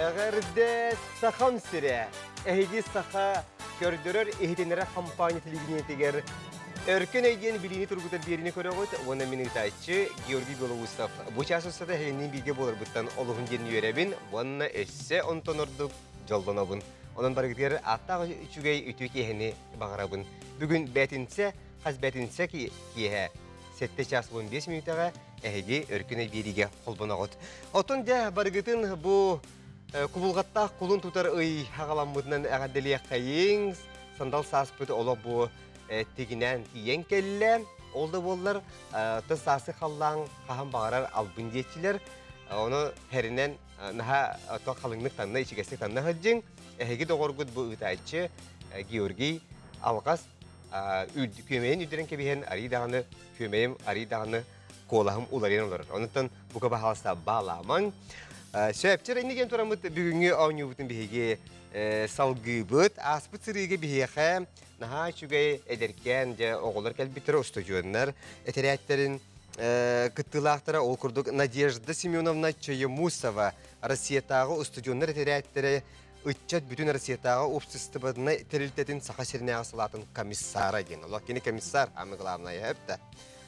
Эҕэрдэ Сахам сирэ! Эһиги саха көрдөрөр иһитиннэрэр хампаанньа телевидениетигэр Өркөн өй диэн билиини тургутар биэриини көрөҕүт уонна мин ыытааччы Георгий Белоусов. Бу чаас устата эһигинниин бииргэ буоларбыттан олуһун диэн үөрэбин уонна өссө онтон ордук дьоллонобун. Онон барыгытыгар ааттаах үчүгэй үтүө киэһэни баҕарабын. Бүгүн бээтинсэ, хас бээтинсэ киэһэ 7 час 15 мүнүүтэҕэ эһиги Өркөн өй биэриигэ холбоноҕут. Оттон дьэ барыгытын бу кубулҕаттаах кулун тутар ый аҕаламмытынан эҕэрдэлиэххэйиҥ. Сандал сааспыт олох бу тигинэн тиийэн кэллэ. Ол да буоллар, тыс сааскы халлаан хаһан баҕарар албын диэччилэр. Ону тэринэн наһаа то халыҥнык танна, ичигэстик танна сылдьыҥ. Эһиги доҕоргут бу ыытааччы Георгий алҕас күөмэйин үрдэрэн кэбиһэн арый даҕаны күөмэйим арый даҕаны куолаһым уларыйан олорор. Онуттан бука баһаалыста баалаамаҥ. Сөпчер иннигэн тураммыт бүгүҥҥү оонньуубутун биһиги салгыыбыт. Ааспыт сырыыга биһиэхэ наһаа үчүгэй эдэркээн дьэ оҕолор кэлбиттэрэ устудьуоннар этэрээттэрин кыттыылаахтара ол курдук Надежда Семеновна Чоемусова Россиятааҕы устудьуоннар этэрээттэрэ ыччат бүтүн Россиятааҕы уопсастыбаннай тэрилтэтин Саха сиринээҕи салаатын комиссара диэн. Олох кини комиссар, самое главное, эпта.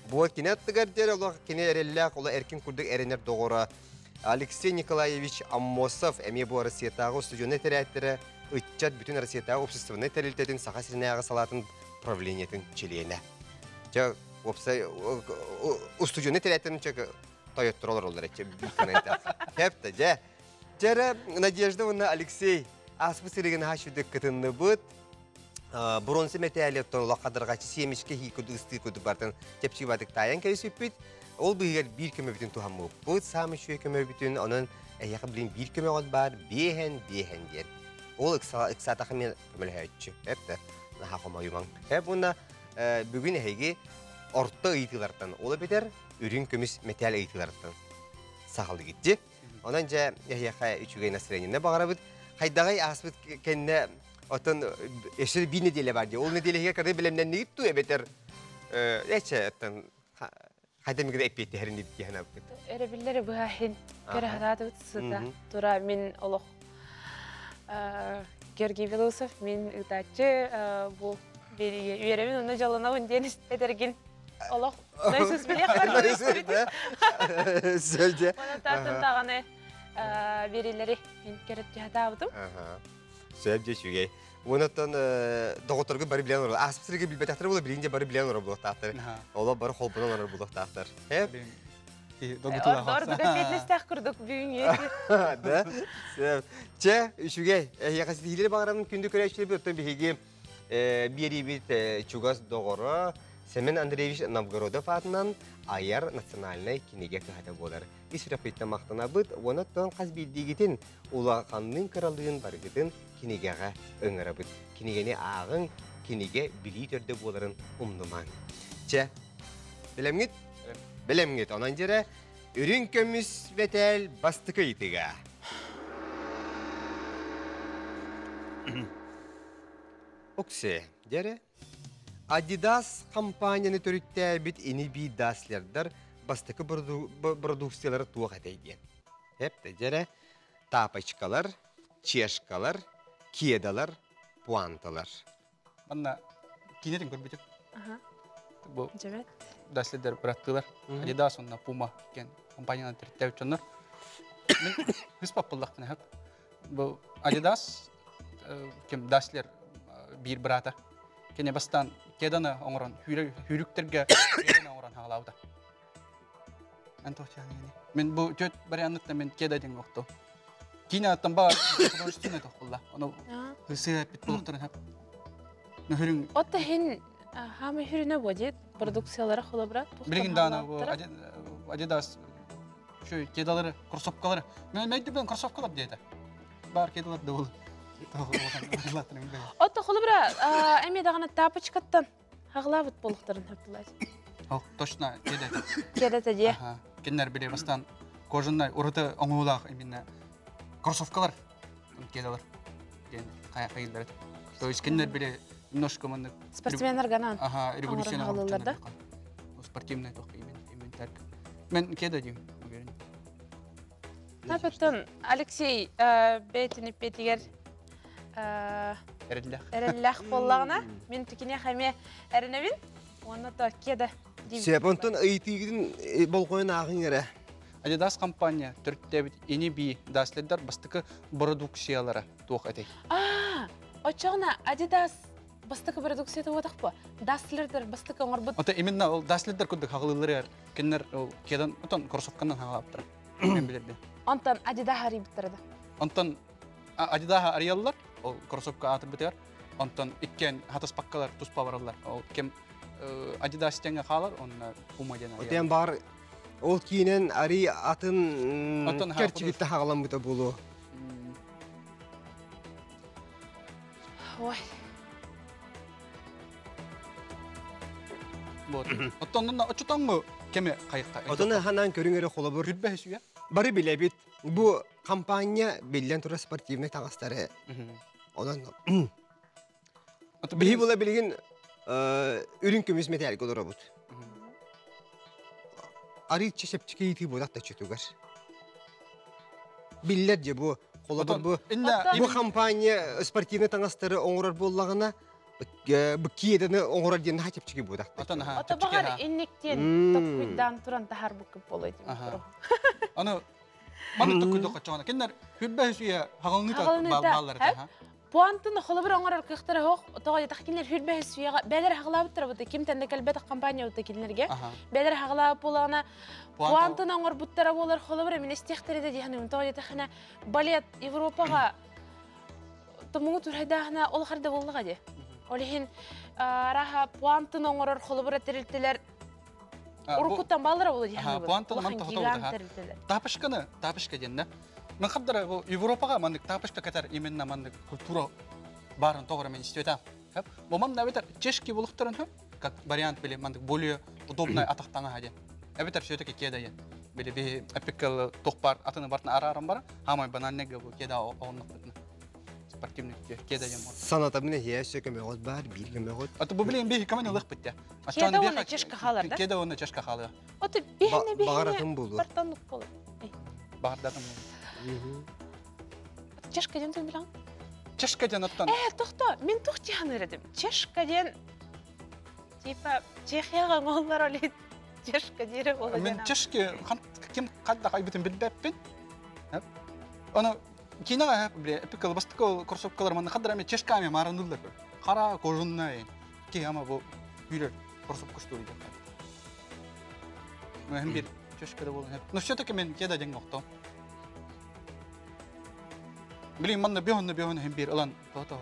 Бу кини аттыгар диэри олох кини эрэллээх, олох эркин курдук эрэнэр доҕоро Алексей Николаевич Аммосов эмиэ бу Россиятааҕы устудьуоннар этэрээттэрэ ыччат бүтүн Россиятааҕы уопсастыбаннай тэрилтэтин Саха сиринээҕи салаатын правлениетын чилиэнэ. Дьэ, уопсай устудьуоннар этэрээттэрин тойоттор олороллор эчэ Хепте, дьэ. Дьэрэ Надежда уонна Алексей ааспыт сиригин аһа сүдүк кытынныбыт. Бронза мэтээли оттон олох хадырҕаччы семечке хии курдук ыстыы курдук бартын чэпчии таайан кэбиспиппит. Ол быыһыгар биир көмөбүтүн туһаммыппыт, саамай үчүгэй көмөбүтүн, онон эһиэхэ билин биир көмөҕүт баар, биэһэн, биэһэн диэн. Ол ыксаатаха мен көмөлөһөөччү. Эп наһаа хомойумаҥ. Эп уонна бүгүн эһиги орто ыйытыылартан, ол эбэтэр үрүҥ көмүс мэтээл ыйытыыларыттан саҕалыгыт дии. Онон дьэ эһиэхэ үчүгэй настроениены баҕарабыт. Хайдаҕай ааспыт кэннэ оттон өссө биир нэдиэлэ бар дии. Ол нэдиэлэһигэр кырдыы бэлэмнэннигит дуу эбэтэр эчэ оттон хайда мигре эппиэттэһэрин дии санаабыккыт. Өрөбүллэри быһа иһин көрө сатаатыбыт сыта тура мин олох Георгий Белоусов мин ыытааччы бу үөрэбин уонна дьоллонобун диэн этэргин олох нойсус билиэх Сөдьэ. Онон таатын даҕаны биэриилэри мин көрөттү сатаабытым. Сөп дьэ үчүгэй. Уонаттан доҕотторго бары билэн олорор. Ааспыт сиргэ билбэтэхтэр буола билигин дьэ бары билэн олорор буолуохтаахтар. Олор бары холбонон олорор буолуохтаахтар. Ордук эппиэтинэстээх курдук бүгүҥҥү Да? Сөп. Чэ, үчүгэй. Эһиэхэ ситиһиилэри баҕарабын күндү көрөөччүлэрбит оттон биһиги биэриибит чугас доҕоро Семен Андреевич Новгородов аатынан айар национальнай кинигэ кыһата буолар. Ис сүрэхпиттэн махтанабыт уонна оттон хас биирдиигитин улаханныын-кыралыын барыгытын кинигэҕэ ыҥырабыт. Кинигэни ааҕыҥ, кинигэ билии төрдө буоларын умнумаҥ. Чэ, бэлэмҥит? Бэлэмҥит. Онон дьэрэ, үрүҥ көмүс мэтээл бастакы ыйытыга. Оксе, дьэрэ, Adidas компанияны төрүттээбит ини-бии Даслердар бастакы продукциялара туох этэй диэн. Эп дьэрэ, тапочкалар, чешкалар, кедалар, пуанталар. Манна киинэтин көрбүтүм. Бу Дьэбэт. Даслердар быраттыылар. Adidas уонна Puma диэн компаниянан төрүттээбит дьоннор. Мин үс паппыллахпына хөп. Бу Adidas ким Даслер биир быраата. Кини бастаан кеданы оҥорон хүүрүктэргэ кеданы оҥорон хаалаабыта. Эн тоһчааны Мен бу төт варианттан мен кеда диэн охто. Киин аттан ба художественный тохпулла. Ону хысыа пит булуктарын хап. Нөхөрүң Отта хин хаама хүрүнэ бодит продукциялара холобура Билигин даана бу Adidas şu кедалары, кроссовкалары. Мен мәйдүбен кроссовкалар диэтэ. Бар кедалар да бол. Отто холобура эми даҕаны тапочкаттан хаҕылаабыт буолуохтарын хөптулар. О, точно, кедете. Кедете дии. Кинилэр били бастан кожаный ураты оҥоһуулаах именно кроссовкалар кедалар диэн хайыллар. То есть кинилэр били немножко маннык спортсменнар ганан. Ага, революция да? Спортивный тох именно инвентарь. Мен кеда дейм, уверен. Аппеттон Алексей бэйтин иппетигер Эрэллэх. Эрэллэх буоллаҕына, мин тикиниэх эмиэ эрэнэбин. Уонна то кеда Сөп, онтон ыйытыыгытын болҕойон ааҕыҥ эрэ. Adidas компания төрүттээбит ини-бии Dasslerдар бастакы продукциялара туох этэй? Аа, оччоҕуна Adidas бастакы продукцията буотах буо. Dasslerдар бастакы оҥорбут. Ото именно ол Dasslerдар курдук хаҕылыылларыгар кинилэр ол кедан отон кроссовканан хаҕалаабыттара. Мен билэрбин. Онтон Adidas арыйбыттара да. Онтон Adidas арыйаллар, ол кроссовка аатырбытыгар. Онтон иккиэн хатыспаккалар туспа бараллар. Ол кем Adidas тэҥҥэ хаалар, онно Puma диэн арыйаллар. Отен бар ол киинен ари атын керчигитте хаҕаламмыта буолуо. Ой. Вот. Оттон очотоҥҥу кеме хайыкка. Отон ханан көрүҥ эрэ холобур. Хүрбэ сүе. Бары билэбит. Бу компания биллэн турар спортивный таҥастары. Онон биһи була билигин үрүҥ көмүс мэтээлгэ олоробут. Арыычча чэпчэки иитии буолар да чөтүгэр. Биллэр же бу холобур бу бу компания спортивный таҥастары оҥорор буоллаҕына бу киэдэни оҥорор диэн наһаа чэпчэки буолар. Ото баҕар инниктен токкуйдаан туран таһар буккуп болой диэн. Аны Маны токкуйда хочоҕуна. Кинилэр хүрбэ сүүйэ хаҕылныыта бааллар этэ. Пуантын холобур оҥорор кыахтара хоох, тоҕо диэтэх кинилэр хүрбэ сүүйэҕэ бээлэр хаҕылаабыттара бу ким да кэлбэтэх компания бу кинилэргэ. Бээлэр хаҕылаабыт буолаҕына пуантын оҥорбуттара буолар холобур эмин истиэхтэрэ да диэхин тоҕо диэтэххинэ балет Европаҕа тумугу турайдаахына ол харда буоллаҕа дии. Ол иһин араха пуантын оҥорор холобура тэрилтэлэр Уруккуттан бааллара буолуо дии саныыбын. Пуантан ман тоһото Тапочканы, тапочка диэн Мен хабдара бу Европаҕа маннык тапочка кэтэр именно маннык культура баарын тоҕо мен истибэтам. Бу манна эбэтэр чешки булуктарын как вариант били маннык более удобный атахтаҥа диэн. Эбэтэр все-таки кеда диэн. Били би эпиккел тохпар атыны бартын арааран бара, хамай банальный бу кеда ооннохпутна. Спортивный кеда диэн. Санатабын эһиэ өссө көмөҕүт баар, биир көмөҕүт. Аты бу билин биһи команда ылыхпыт я. Кеда уонна чешка хаалар да? Кеда уонна чешка хаалыа. Оты биһине биһине Баҕаратын буолуо. Бартанлык болот. Баҕардатым буолуо. Чешка диэн тугун билэҕин? Чешка диэн оттон. Э, тохто, мин тух дьаһаныр этим. Чешка диэн типа Чехияҕа оҥоһуллар олит чешка диэри буола Мин чешки ким хайдах айбытын билбэппин. Оны киноҕа бile эпикал бастакы кроссовкалар манна хаддар эми чешками маарындылар. Хара кожуннай ки ама бу бүүрэр кроссовка что ли. Ну hem bir чешкада болан. Но все-таки мен кеда ден охто. Блин, манна бөхөннө бөхөннө hem bir ылан то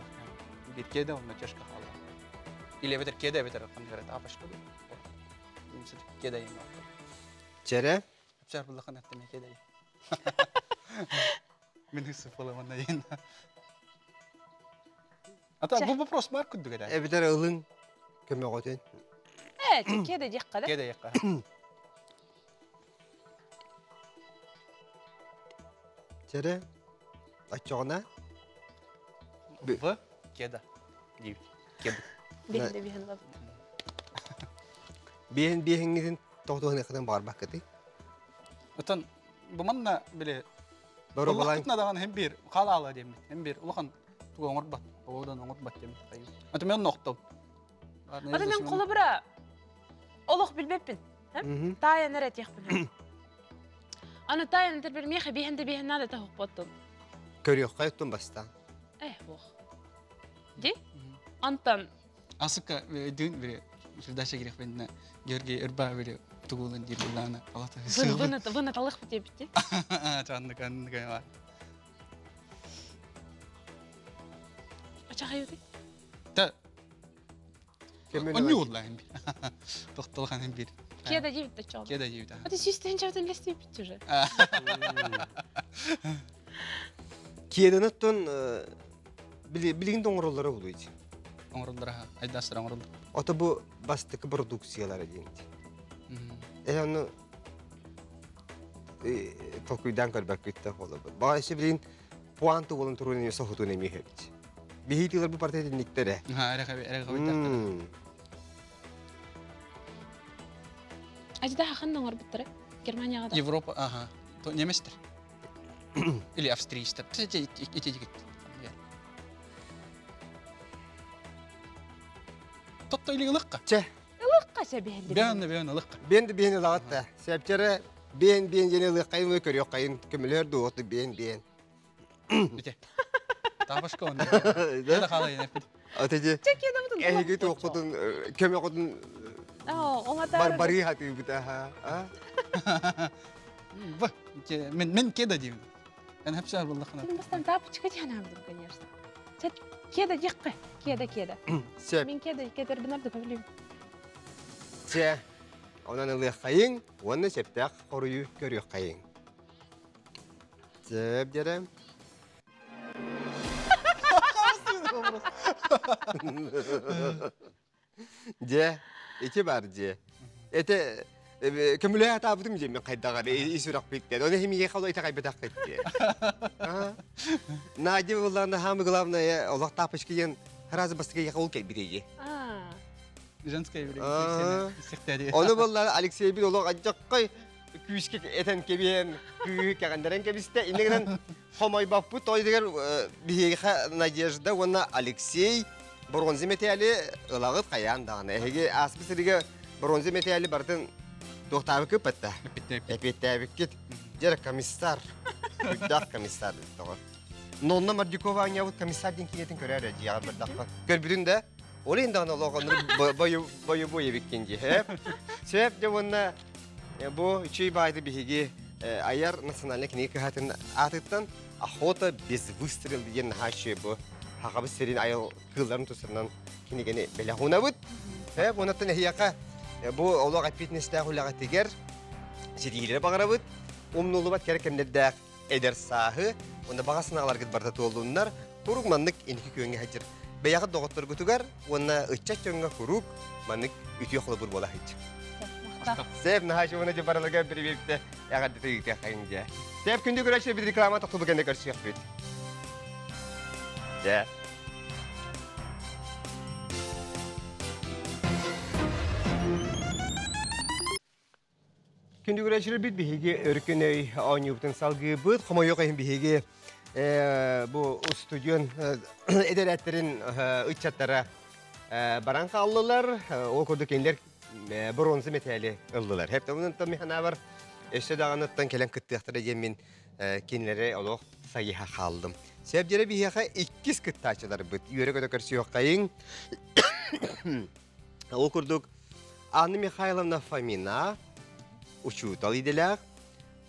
bir кеда онна чешка хала. Или бетер кеда бетер кандыр тапашка. Кеда ең охто. Чере? Әпсәр буллахан әттеме кеда. Мин хысып боламан дейін. Ата бу вопрос бар күддүк эдэ. Эбитер ылың көмөҕөтүн. Э, кеда диэххэ да? Кеда диэххэ. Чере, оччоҕуна? В кеда диибит. Кеда. Биһин да биһин лабыт. Биһин биһиҥҥитин тоҕдуһун баҕарбаккытый? Отон бу манна били Боробалаан Улахтытына даҕаны һин биир хаалаала диэммит. Һин биир улахан тугу оҥорбот, оҕудан оҥорбот диэммит. Аты мен нохтом. Аты мен холобура олох билбеппин. Таайан эрэ этиэхпин. Аны таайан этэрбэр миэхэ биһэн да биһэн наада таһыппоттун. Көрүөххэ оттон бастаан. Э, ох. Ди? Антон Асыкка өйдүүн бири передача кириэхпиннэ Георгий Ырба бири тугулун диир буллаана алата Вына талых бити. Чаннык аннык бар. Ачахайыты? Та Онньуулла hem bir. Тохтолхан hem bir. Кеда дебит да чоҕ. Кеда дебит. А ты сүүстэн чабытын лестей бит уже. Киэдэн оттон билигин оҥороллоро булуйт. Оҥороллоро айдастар оҥороллор. Ото бу бастакы продукциялара диэн. Э ону толкуйдаан көрбөккүттэ холобур. Баҕа билигин пуанты болон туруун соһутун эмиэ эбит. Биһиитилэр бу партия тинниктере. Эрэхэ Ажда хахан оҥорбуттара Германияҕа да. Европа, ага. То немецтер. Или австрийстар. Эти эти Тотто или ылыққа. Че. Ылыққа сәбиһэлли. Бээн бээн ылыққа. Бээн бээн ылаҕатта. Сәпчәрэ бээн бээн диэн ылыаххайын көрүөххайын көмөлөөр дуоҕуту бээн бээн. Бите. Табашка он. Да халай. Атеди. Эһиги туоххутун көмөҕүтүн барбарыы хатыыбыт аха. Б мен мен кеда деймин. Эн хепсер буллахына. Сен бастан тапочка диэн конечно. Кеда диэххэ. Кеда кеда. Сөп. Мин кеда кетербин ордук билим. Чэ. Онон ылыаххайыҥ уонна сөптөөх хоруйу көрүөххэйиҥ. Сөп дьэрэ. Дьэ, ити бар дьэ. Это көмүлэ атаабытым дьэ мен хайдаҕар ис үрэх Оны химиге хало итэҕэйбэтэх дьэ. Надя буллаана самое главное олох тапочки диэн сразу бастакы ол кэлбит Женское время. Ону буллаана Алексей бит олох адьаккай күүскэ этэн кэбиэн күүһү кэҕэннэрэн кэбистэ. Иннигинэн хомойбоппут той дигэр биһиэхэ Надежда уонна Алексей бронза металли ылаҕыт хайаан даҕаны. Эһиги ааспыт сиригэ бронза металли бартын туохтаабыккыт батта. Эпиэттээбиккит. Дьэр комиссар. Үрдээх комиссар тоҕо. Нонна Мордюкова аҥньабыт комиссар диэн киинэтин көрөр дьиэҕэ бардахха. Көрбүтүн да ол иһин даҕаны олоҕоннор бойобуой эбиккин дии. Сөп дьэ уонна бу үчүй баайды биһиги айар национальный книга кыһатын аатыттан «Охота без выстрела» диэн наһаа бу хахабыт сирин айыл кыылларын тусарынан кинигени бэлэхунабыт. Онаттан эһиэхэ бу олох эппиэтинэстээх үлэҕитигэр ситиһиилэри баҕарабыт. Умнуллубат кэрэ кэмнэрдээх эдэр сааһы, уонна баҕа санааларгыт барыта туоллуннар, куруук маннык инники күөҥҥэ сылдьар. Бэйэҕит доҕотторгутугар уонна ыччат дьоҥҥо куруук маннык үтүө холобур буола сылдьар. Сеп наһаа чугуна дьэ барылыга прививте эҕэрдэ ыытыаххайын дьэ. Сеп күндү көрөөччү бит реклама тохтобу кэннэ көрсүөхпүт. Дьэ. Күндү көрөөччүлэрбит биһиги өркөн өй оонньуубутун салгыыбыт. Хомойуох иһин биһиги бу устудьуон эдэр ыччаттара баран хааллылар. Ол курдук кинилэр бронза металли ыллылар. Хеп онон миханабар өссө даҕаныттан кэлэн кыттыахтара диэн мин кинилэри олох сайыһа хааллым. Сэбдире биһиэхэ иккис кыттааччыларбыт. Үөрэ көтө көрсүөххэйиҥ. Ол курдук Анна Михайловна Фомина учуутал иделээх,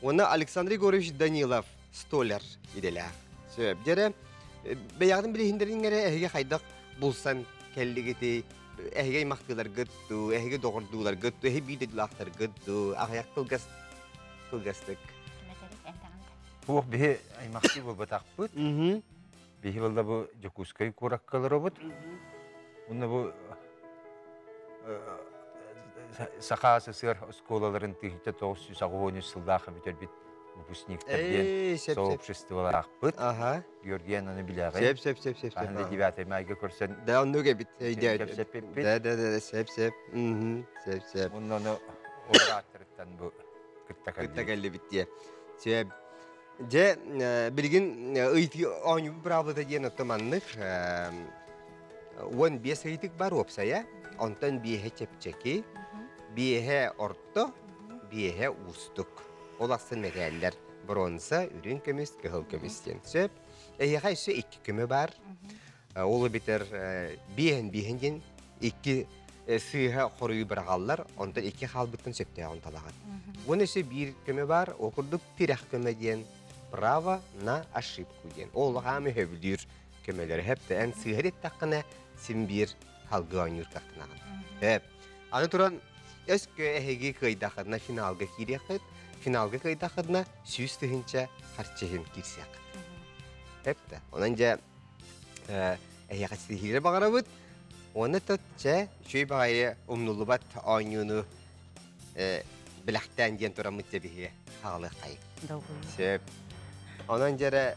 уонна Александр Егорович Данилов столяр иделээх. Сөп дьэрэ бэйэҕитин билиһиннэриҥ эрэ эһиги хайдах булсан кэллигити, эһиги аймахтыыларгыт дуу, эһиги доҕордууларгыт дуу, эһиги биир дойдулаахтаргыт дуу, аҕыйах кылгас кылгастык. Туох биһи аймахтыы буолбатахпыт. Биһи буолла бу Дьокуускай куоракка олоробут. Уонна бу Саха СССР оскуолаларын 1983 сыллаах бүтэрбит выпускниктар диэн сообществолаахпыт. Георгий аны билэҕин. Сеп сеп сеп сеп. Хаһан 9 майга көрсөн. Да оннук эбит. Кэпсэппиппит. Да да да сеп сеп. Сеп сеп. Онно ону операторыттан бу кытта Кытта кэллибит диye. Сөп. Дьэ, билигин ыйытыы оонньуу быраабылата диэн отто маннык 15 ыйытык бар уопсайа. Онтон биэһэ чэпчэки, биэһэ орто, биэһэ уустук. Ол ахсын мэтээллэр бронза, үрүҥ көмүс, кыһыл көмүс диэн. Сөп. Эһиэхэ өссө икки көмө бар. Ол эбэтэр биэһин биэһин диэн икки сыыһа хоруйу быраҕаллар, онтон икки хаалбыттан сөптөөҕүн талаҕын. Уонна өссө биир көмө бар, ол курдук тирэх көмө диэн право на ошибку диэн. Ол хаамы хөбүлүүр көмөлөрү хэп эн сыыһа диэттэххинэ син биир халгы оонньуур кахтанаҕын. Хэп. Аны туран өскө эһиги кыайдаххытына финалга киириэххит, финалга кыайдаххытына 100 тыһыынча харчыһын киирсиэххит. Хэп Онон дьэ эһиэхэ ситиһиилэри баҕарабыт. Уонна чэ үчүгэй баҕайы умнуллубат оонньууну билэхтээн диэн тураммыт дьэ биһиги хаалыаххайыҥ. Сөп. Онон дьэрэ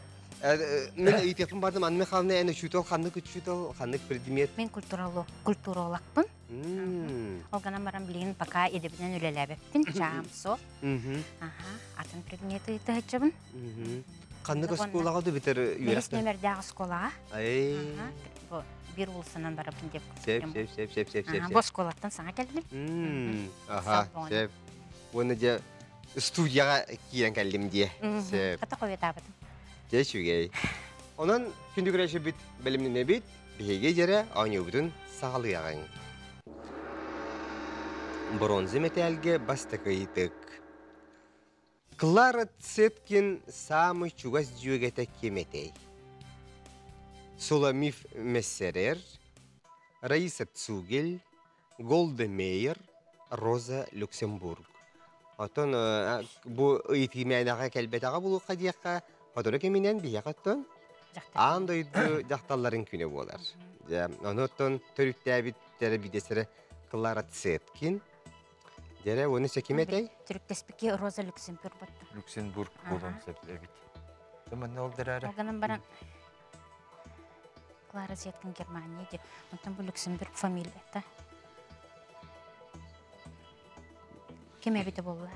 мин ыйытыахпын бардым Анна Михайловна эн учуутал ханнык учуутал ханнык предмет? Мин культуролог культурологпын. Ол гынан баран билигин пока идэбинэн үлэлээбэппин, чаам суох. Аха, атын предмети ыытыһыччабын. Ханнык оскуолаҕа да бүтэр үөрэх? Нөмердээх оскуолаҕа. Бу бир уулусанан барабын деп. Сеп, сеп, сеп, сеп, сеп, сеп. Бу оскуолаттан саҥа кэллим. Аха, сеп. Уонна дьэ студияҕа киирэн кэллим дии. Сеп. Хата хойутаабытым. Дьэ үчүгэй. Онон күндү көрөөччүбүт бэлэмнэнэбит, биһиги дьэрэ оонньуубутун саҕалыаҕыҥ. Бронза мэтээлгэ бастакы ыйытык. Клара Цеткин саамай чугас дьүөгэтэ ким этэй? Суламиф Мессерер, Раиса Цугель, Голда Мейер, Роза Люксембург. Оттон бу ыйытыы мээнэҕэ кэлбэтэҕэ булуохха диэххэ, сотору кэминэн биһиэхэ оттон аан дойду дьахталларын күнэ буолар. Дьэ, ону оттон төрүттээбиттэрэ бидэсэрэ Клара Цеткин, Дьэрэ, уону ким этэй? Түрүктэспикки Роза Люксембург батта. Люксембург буолуон сөп эбит. Манна ол дэрээрэ. Ол баран Клара Зеткин Германия ди. Онтон бу Люксембург фамилията. Ким эбите буолла?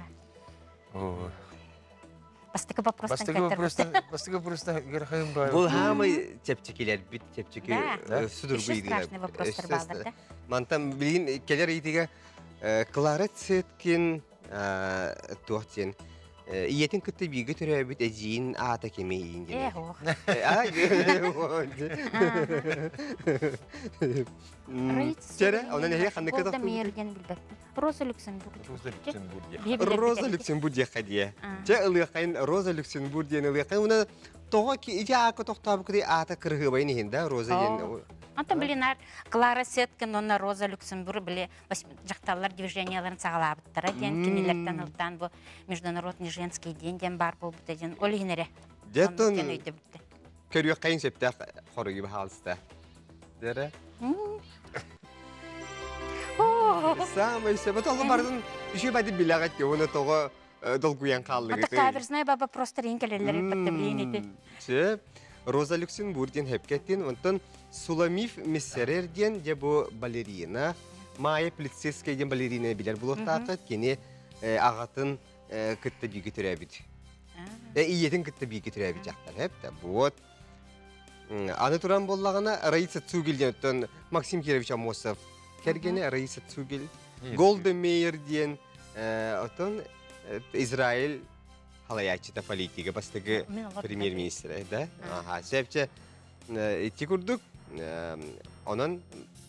Бастакы вопростан Бастакы вопростан бастакы вопростан герхайым бар. Бул хаамай чэпчэкилэрбит чэпчэки судургу страшный вопростар баалар да. Мантан билигин келер ыйтыга Клара Цеткин туох диэн ийэтин кытта бииргэ төрөөбүт эдьиийин аата кимий иин диэн. Чэрэ, онон эһиги ханнык Голда Мейер диэн билбэппин. Роза Люксембург. Роза Люксембург диэн. Роза Люксембург диэххэ диэ. Чэ ылыаххайын Роза Люксембург диэн ылыаххайын. Уна тоҕо ити аакка тохтообуккутуй аата кырыһыабайын иһин да Роза диэн. Антон блин Клара Сеткин уонна Роза Люксембург били дьахталлар движенияларын саҕалаабыттара диэн кинилэртэн ылтаан бу международный женский день диэн баар буолбута диэн ол иһин эрэ. Дьэ көрүөххэйин сөптөөх хоруйу баһаалыста. Дэрэ. Самый сөбө толу бардын үшө бadi билэҕит уна тоҕо долгуйан хааллыгыт. Каверзная баба просто рин келеллер блин ити. Сөп. Роза Люксембург диэн хепкеттин, онтон Суламиф Мессерер диэн дьэ бу балерина, Майя Плицецкая диэн балерина билэр булуохтааххыт, кини аҕатын кытта бииргэ төрөөбүт. Ийэтин кытта бииргэ төрөөбүт дьахтар, хэп Вот. Аны туран буоллаҕына Раиса Цугель диэн Максим Кирович Амосов кэргэнэ Раиса Цугель, Голда Мейер диэн оттон Израиль халайааччыта политика бастакы премьер-министрэ да аха сөпчө ити курдук онон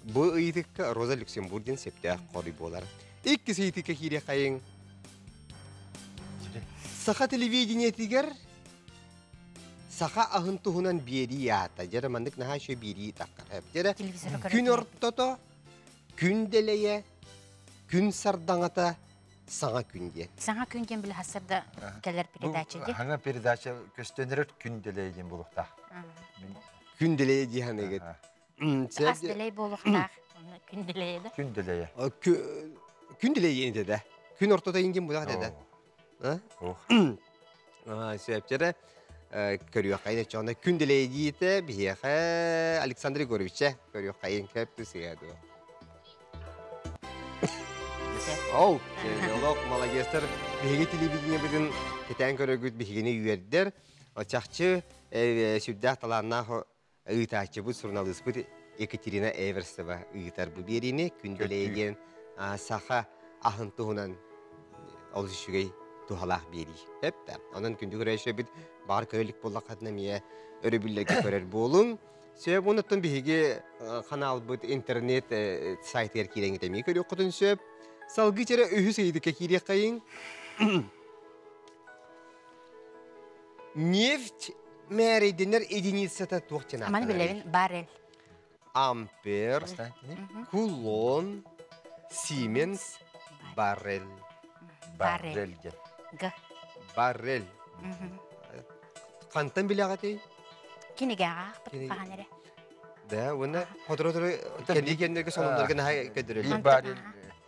бу ыйытыкка Роза Люксембург диэн септөөх хоруй буолар. Иккис ыйытыкка киириэххэйиҥ. Саха телевидениетигэр саха аһын туһунан биэрии аата. Дьэрэ маннык наһаа үчүгэй биэрии таххар. Дьэрэ күн ортото, күн дэлэйэ, күн сардаҥата, саҥа күн диэн. Саҥа күн диэн били хассарда кэлэр передача дии. Хаҥа передача көстөнөрөр күн дэлэйэ диэн буолуохтаах. Күн дэлэйэ дии ханыгыт. Ас дэлэй буолуохтаах. Күн дэлэйэ да. Күн дэлэйэ. Күн дэлэйэ диэн да. Күн ортото ингин булах да. Сөптөрө көрүөххэйин өчөҕүнэ күн дэлэйдиитэ биһиэхэ Александр Егоровича көрүөххэйин көп сыа дуо. Ол, олох молодецтар биһиги телевидениебытын кэтээн көрөргүт биһигини үөрдэр. Чахчы сүрдээх талааннаах ыытааччыбыт, суруналыыспыт Екатерина Эверстова ыытар бу биэриини күн дэлэйэ диэн саха аһын туһунан олус үчүгэй туһалаах биэрии. Эптэ. Онон күндү көрөөччүбүт баар көрөлүк буоллаххытына эмиэ өрөбүллэргэ көрөр буолуҥ. Сөп онуттан биһиги ханаалбыт интернет сайтыгар киирэҥҥит эмиэ көрүөххүтүн сөп. Салгыы чэрэ үһүс ыйытыкка киириэххэйиҥ. Нефть мээрэйдэнэр единицата туох диэн Маны билэбин баррель. Ампер, кулон, Сименс, баррель. Баррель диэн. Г. Баррель. Хантан билэҕитий? Кинигэҕэ аахпыт хаһан эрэ. Да, уонна хотору кэнники кэнники сонуннарга наһаа көдөрөллөр. Баррель.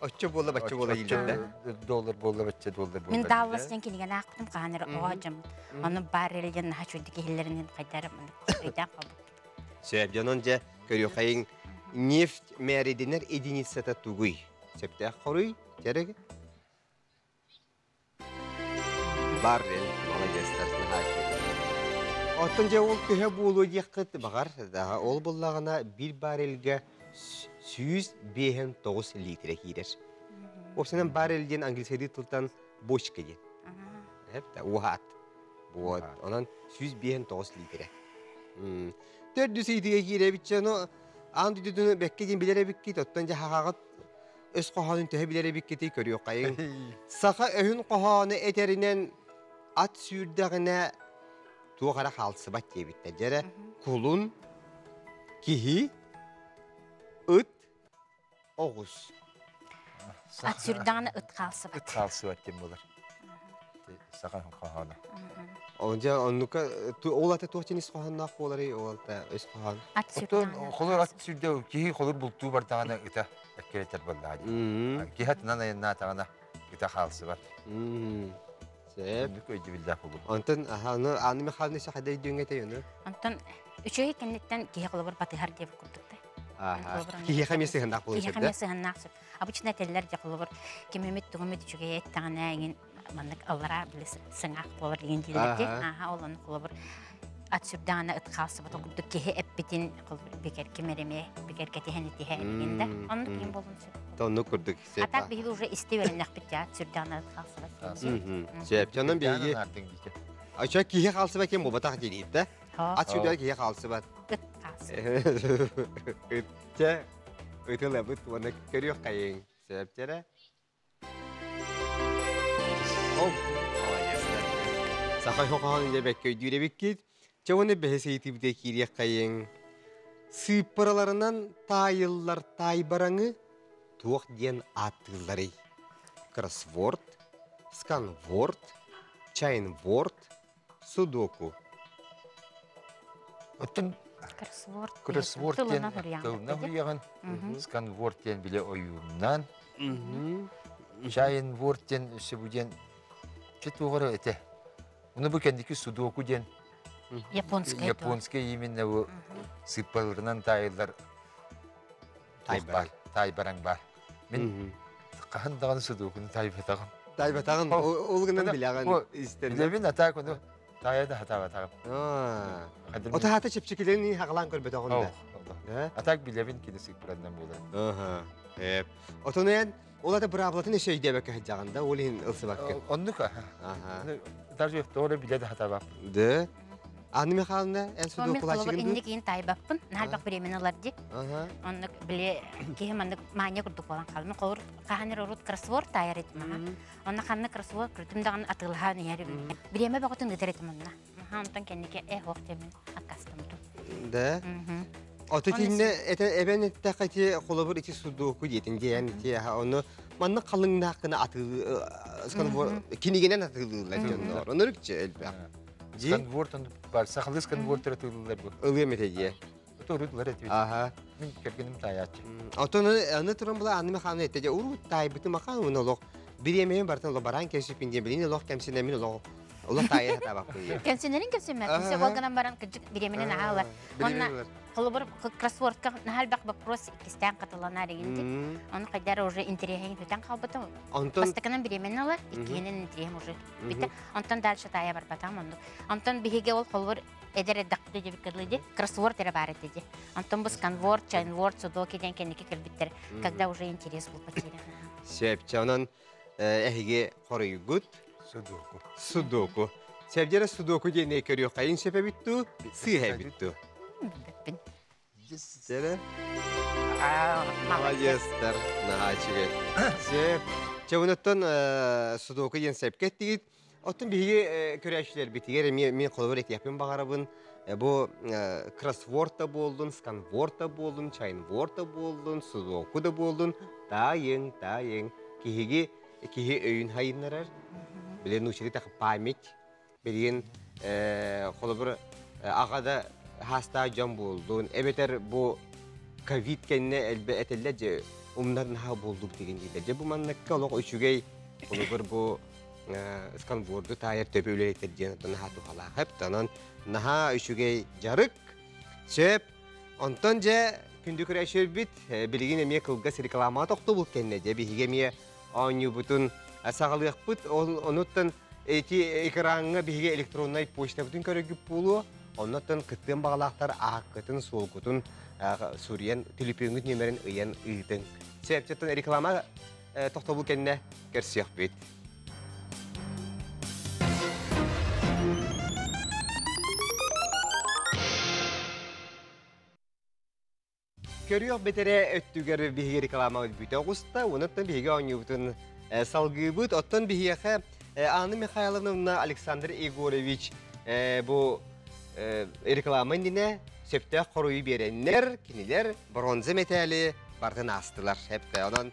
Оччо буолла бачча буола иилэр да. Доллар буолла бачча доллар буолла. Мин Даллас диэн кинигэни аахпытым хаһан эрэ оҕо дьоммут. Ону баррель диэн наһаа чуйдук иһиллэринэн хайдары өйдөөн хаалбыт. Сөп, дьонон дьэ көрүөххэйиҥ нефть мээридинэр единицата тугуй? Сөптөөх хоруй, дьэрэг. Баррель, молодецтар, наһаа үчүгэй. Оттон дьэ ол төһө буолуо диэххит баҕар, ол буллаҕына биир баррельга 159 литрэ киирэр. Уопсайынан баррель диэн английскайдыы тылтан бочка диэн. Эп уһаат. Вот. Онон 159 литрэ. Төрдүс ыйытыга киирэбит но аан дойдутун бэккэ диэн билэр эбиккит, оттон дьэ хаҕаҕыт өс хоһоонун төһө билэр эбиккитий көрүөххэйиҥ. Саха өһүн хоһоону этэринэн ат сүүрдэҕинэ туох эрэ хаалсыбат диэбиттэр. Дьэрэ кулун, киһи, ыт, оҕус. Ат сүүрдэҕинэ ыт хаалсыбат. Ыт хаалсыбат диэн буолар. Саха хоһооно. Дьэ оннука ол ата туох диэн ис хоһоонноох буоларый ол ата өс хоһоон? Ат Оттон холор ат сүүрдэ киһи холор бултуу бардаҕына ыта эккирэтэр буоллаҕа дии. Киһи атынан айаннаатаҕына ыта хаалсыбат. Сөп. Оннук өйдөбүллээх буолуо. Онтон аны Анна Михайловна сахада өйдүөҥ этэй ону? Онтон үчүгэй кэнниттэн киһи холобур батыһар диэбит курдук да. Киһиэхэ эмиэ сыһыаннаах буолуон Киһиэхэ эмиэ сыһыаннаах сөп. Обычно этэллэр дьэ холобур кимимит тугумит үчүгэй эттэҕинэ эҥин маннык аллараа били сыҥаах буолар деген дииллэр дии. Ааха ол ону холобур ат сүрдэҕинэ ыт хаалсыбата курдук киһи эппитин холобур бигэрким эремэ бигэргэтиһэн итиһэ деген да оннук ким буолуон сөп. Оннук курдук. А так биһиги уже исти үөрэннэхпит дьэ ат сүрдэҕинэ ыт хаалсыбат. Сөп. Онон биһиги Ача киһи хаалсыбат ким буолбатах диир да. Ат сүрдэҕэ киһи хаалсыбат. Ыт хаалсыбат. Ытча ытылабыт уонна көрүөх хайыҥ. Сөп Ол молодецтар. Саха хоһоон илэ бэккэ өйдүүр эбиккит. Чэ уонна бэһис ыйытыыбытыгар киириэххэйиҥ. Сыыппараларынан таайыллар таайбараҥы туох диэн ааттыылларый? Кроссворд, сканворд, чайнворд, судоку. Оттон Кроссворд. Кроссворд диэн тылынан хуйаҕын, сканворд диэн биле ойууннан, чайнворд диэн өссө бу диэн чэ туоҕара этэ. Уну бу кэнники судоку диэн Японская. Японская именно бу сыппаларынан таайыллар Тайбараҥ. Тайбараҥ бар. Мин хаһан даҕаны судокуну тайбатаҕым. Тайбатаҕын ол гынан билэҕин истэн. Билэбин атаак ону таайа да хатаабатаҕым. Ото хата чэпчэкилэрин хаҕалаан көрбөтөҕүн да. Атаак билэбин кини сыппыраннан буолар. Эп. Отон эн ол ата быраабылатын өссө өйдөөбөккө сылдьаҕын да ол иһин ылсыбаккын. Оннук даже тоҕо билэ да хатаабаппын. Да. Анна Михайловна, эн судуокулааччыгын дуу? Инник иин таайбаппын. Наһаа времени ылар дии. Оннук били киһи маннык маанньа курдук буолан хаалым. Холур хаһан эрэ урут кроссворд таайар этим аха. Онно ханна кроссворд күрдүм даҕаны атыылаһан иһэр эбит. Бириэмэ бөҕөтүн ыытар этим онно. Аха, онтон кэнники э ох диэмин аккаастаммытым. Да. Ото тинне это эбен эттэххэ ити холобур ити судоку диэтин диэн ити ону манна халыҥнаах гына атыы кинигинэн атыылыыллар дьоннор. Онорукча элбэх. Сканворд бар сахалыы сканворд атыылыыллар бу. Ылыам этэ дии. Урут этибит. Аха. Мин кэргэним таайааччы. Отон аны туран була Анна Михайловна этэ дьэ урут таайбытым ахан уна олох бириэмэйин бартан олох бараан кэсиппин диэн билин олох кэмсинэмин олох олох таайа сатаабаппын. Кэмсинэрин кэмсиммэт. Все ол гынан баран кырдьык бириэмэнин аһаалар. Онна холобур кроссвордка наһаа элбэх вопрос иккистээн хатыланар игинти. Ону хайдар уже интэриэһин бүтэн хаалбытым. Онтон Бастакынан бириэмэни ылар, иккиһинэн интэриэһим уже бүттэ. Онтон дальше таайа барбатам оннук. Онтон биһиги ол холобур эдэр эрдэхпитэ диэбиккэ дылы ди кроссворд эрэ баар этэ ди. Онтон бу сканворд, чайнворд, судоки диэн кэнники кэлбиттэр, когда уже интерес был потерян. Сөпчө онон эһиги хоруйгут Судоку. Судоку. Сәбдерэ судоку диэн көрүөххэйин сөп эбит дуу, сыыһа эбит дуу? Билбэппин. Дьэрэ. Молодецтар. Наһаа үчүгэй. Сөп. Чэ, онуттан судоку диэн сөпкө эттигит. Оттон биһиги көрөөччүлэрбитигэр эмиэ мин холобур этиэхпин баҕарабын. Бу кроссворд да буоллун, сканворд да буоллун, чайнворд да буоллун, судоку да буоллун, таайыҥ, таайыҥ. Киһиги киһи өйүн хайыннарар. Биле научили так память. Билигин холобур аҕа да хаастаах дьон буоллун, эбэтэр бу ковид кэннэ элбэ этэллэр дьэ умнар наһаа буоллубут деген дииллэр. Дьэ бу манныкка олох үчүгэй холобур бу сканворду таайар төбө үлэлэтэр диэн оттон наһаа туһалаах эбит. Онон наһаа үчүгэй дьарык. Сөп. Онтон дьэ күндү көрөөччүлэрбит билигин эмиэ кылгас рекламаҕа тохтобул кэннэ дьэ биһиги эмиэ оонньуубутун саҕалыахпыт. Онуттан эти экраҥҥа биһиги электроннай почтабытын көрөргүт буолуо. Оннотон кыттыан баҕалаахтар ааккытын, суолгутун суруйан, түлүпүөҥҥүт нүөмэрин ыйан ыытыҥ. Сөптөттөн реклама тохтобул кэннэ көрсүөхпүт. Көрүөх бэтэрээ өттүгэр биһиги рекламабыт бүтэ оҕуста, онуттан биһиги оонньуубутун салгыыбыт. Оттон биһиэхэ Анна Михайловна Александр Егорович бу реклама иннинэ сөптөөх хоруйу биэрэннэр, кинилэр бронза мэтээли бартын аастылар. Эптэ онон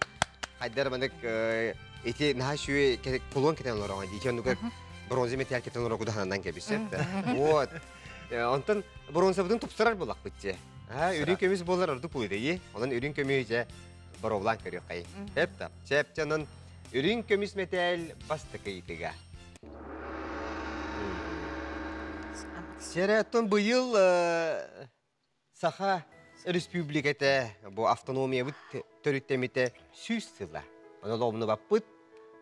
хайдар манык ити наһаа үчүгэй кулон кетен олороҕун дии. Оннугар бронза мэтээл кетен олорор кудаһанан кэбис. Вот. Онтон бронзабытын тупсарар буллахпыт дьэ. Үрүҥ көмүс буолар ордук буолуй. Онон үрүҥ көмүһү дьэ боруобулаан көрүөххэй. Эп Чэп онон үрүҥ көмүс мэтээл бастакы ыйытыга. Сэрэ быйыл Саха Республиката бу автономиябыт төрүттэммитэ 100 сыла. Онон оломнубаппыт.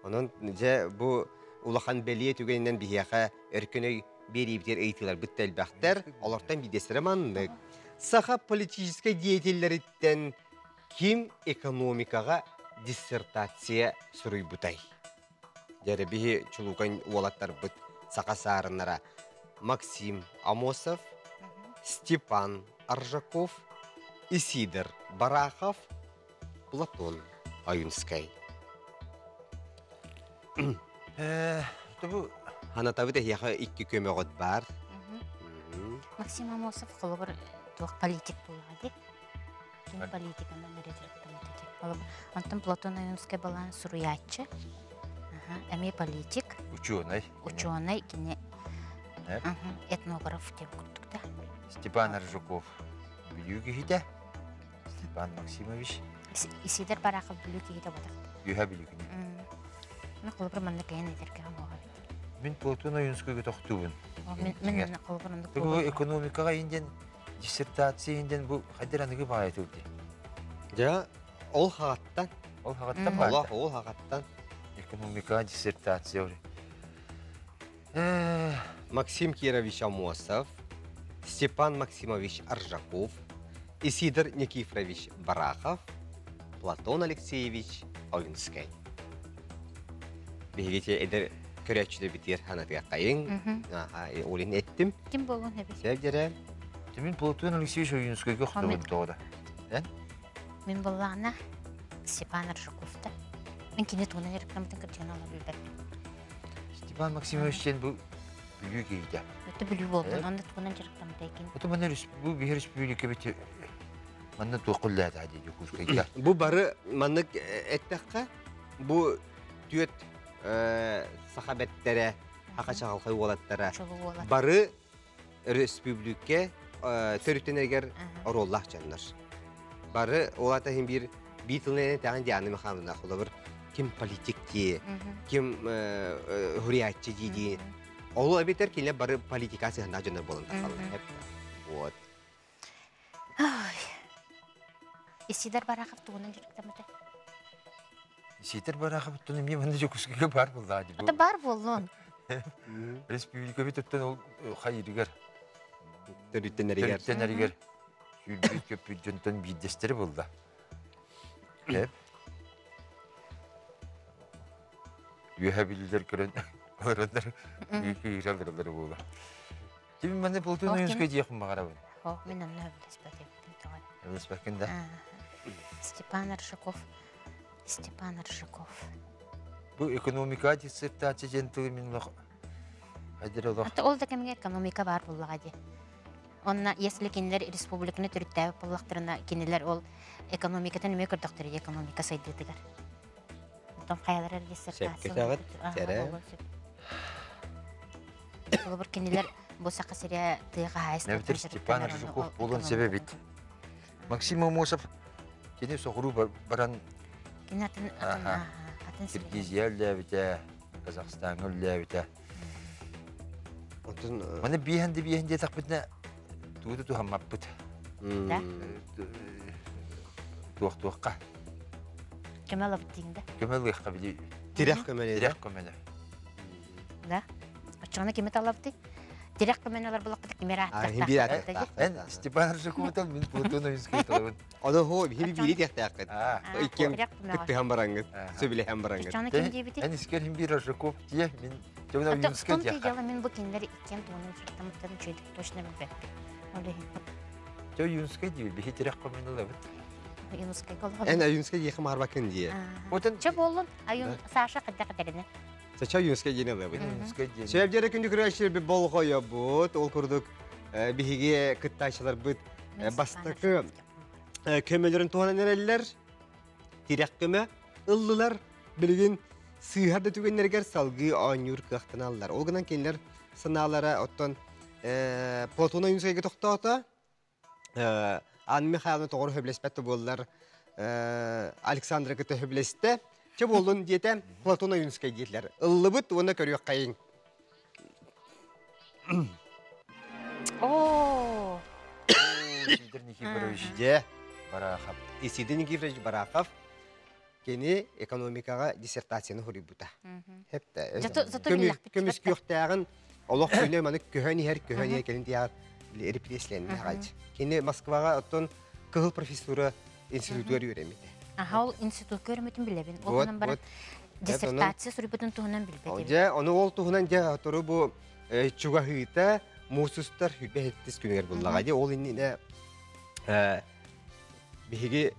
Онон дьэ бу улахан бэлиэ түгэнинэн биһиэхэ өркөн өй биэриибитигэр ыйытыыларбыт да элбэхтэр. Олортон биирдэстэрэ маннык. Саха политическай деятеллэриттэн ким экономикаҕа диссертация суруйбутай? Дьэ биһи чулуукан уолаттарбыт саха саарыннара Максим Амосов, Степан Аржаков, Исидор Барахов, Платон Ойунскай. Бу Ханатабыт эһиэхэ икки көмөҕүт баар. Максим Амосов холобур туох политик буоллаҕа дии. Кини политиканан эрэ дьарыктаммыт этэ. Онтон Платон Ойунскай балаан суруйааччы. Эмиэ политик. Ученый. Ученый кини этнограф диэн курдук да. Степан Аржаков Бүлүү киһитэ. Степан Максимович. Исидор Барахов Бүлүү киһитэ ботах. Үһэ Бүлүү кини. Мен холобур манна кэйэн этэргэ оҥоҕо Мин Платон Ойунскайга тохтуубун. Мен холобур оннук Экономикаҕа инден диссертация инден бу хайдыр аныгы баайы тылды. Дьэ, ол хаҕаттан. Ол хаҕаттан баар. Ол хаҕаттан. Экономика диссертация. Максим Кирович Амосов, Степан Максимович Аржаков, Исидор Никифорович Барахов, Платон Алексеевич Ойунскай. Биһиги эдэр көрөөччүлэр битиэр ханатыаххайыҥ. Олин эттим. Ким буолуон эбит? Севдере. Мин Платон Алексеевич Ойунскайга охтубун тоҕо да. Мин буоллаҕына Степан Аржаковта. Мин кини тугунан дьарыктаммытын кырдьыгынан ола билбэппин. Степан Максимович диэн бу Бүлүү киһитэ. Өтө Бүлүү буолтун, онно тугунан дьарыктаммытай кини? Ото манна бу биһи республика манна туох үллээтэ дии Дьокуускайга. Бу бары маннык эттэххэ, бу түөт саха бэттэрэ, саха чаҕылхай уолаттара бары республика төрүттэнэригэр оруоллаах дьоннор. Бары уолата иһин биир биир тылынан этэҕин Диана Михайловна холобур ким политик дии, ким хурияччы дии дии. Ол эбэтэр кинилэр бары политика сыһаннаах дьоннор буолан тахсаллар. Вот. Исидор Барахов тугунан дьарыктаммыта? Исидор Барахов тугунан эмиэ манна Дьокуускайга баар буоллаҕа дии. Ата баар буоллун. Республика бүтэттэн ол хайырыгар төрүттэнэригэр төрүттэнэригэр сүүрбүт көппүт дьонтон биирдэстэрэ буолла. Эп. Үөһэ биллэр көрөн олороннор кыыраллар буола. Тим маны Платон Ойунскай диэхпин баҕарабын. Хо, мин онно сөбүлэспэтим. Сөбүлэспэккин да? Степан Аржаков. Степан Аржаков. Бу экономика диссертация диэн тылы мин олох хайдыр олох. Ол да кэмҥэ экономика баар буоллаҕа дии. Онно если кинилэр республиканы төрүттээбит буоллахтарына, кинилэр ол экономикатын эмиэ көрдөхтөрө экономика сайдыытыгар. Оттон хайалара диссертация. Холобур кинилэр бу Саха сирэ тыа хаһаайыстыбатын Степан Аржаков буолуон себебит. Максим Амосов кини соҕуруу баран кини атын атын Киргизия үллээбитэ, Казахстаҥҥа үллээбитэ. Отун Маны биэһэн да биэһэн диэтэхпитинэ тугу да туһаммаппыт. Да. Туох-туохха. Көмө ылабыт диин да. Көмө ылыахха били. Тирэх көмөлө. Тирэх көмөлө. Да. Оччоҕуна кими талабытый? Тирэх көмөн олор булакпыт кимер Хин биир ааттаах. Эн Степан Аржаковтан мин Платон Ойунскай талабын. Оны хо биһи биири тиэхтээххит. Иккиэн Тирэх көмөҕө. кыттыһан бараңгыт, сөбүлэһэн бараңгыт. Чону ким диэбити? Эн искер хин биир Аржаков тие, мин Тёмна Ойунскай Том диэхха. дела мин бу кинилэр иккиэн тугунан суттамыттан үчүгэйдик точно билбэппин. Ол иһин Тё Ойунскай диир, биһи тирэх көмөн ылабыт. Ойунскай Эн Ойунскай диэхи маарбаккын дие. Отон Чэ буоллун, Аюн Саша хайдах этэринэ. Сача Ойунскай диэн ылабыт. Ойунскай диэн. Сөп күндү көрөөччүлэр би болҕойобут. Ол курдук биһиги кыттааччыларбыт бастакы көмөлөрүн туһанан эрэллэр. Тирэх көмө ыллылар. Билигин сыыһар да түгэннэригэр салгыы оонньуур кыахтаналлар. Ол гынан кинилэр санаалара оттон Платон Ойунскайга тохтоото. Анна Михайловна тоҕор сөбүлэспэт да буоллар Александра кытта сөбүлэстэ. Чэ буоллун диэтэ Платон Ойунскай диэтилэр. Ыллыбыт уонна көрүөххэйиҥ. О, Сидор Никифорович Дьэ, Барахов. Исидор Никифорович Барахов кини экономикаҕа диссертацияны суруйбута. Хепте. Зато билэхпит. Көмүскүөхтээҕин олох күнэ маны көһөн иһэр, көһөн иһэр кэлин тиһэр репрессиялэннэ аҕай. Кини Москваҕа оттон кыһыл профессура институтугар үөрэммитэ. Аха, ол институтка үөрэммитин билэбин. Ол Вот, гынан баран вот. диссертация суруйбутун туһунан билбэт эбит. Дьэ, ону ол туһунан дьэ тору бу чугаһыыта муусустар хүрбэ хэттис күнүгэр буллаҕа. Дьэ, ол иннинэ биһиги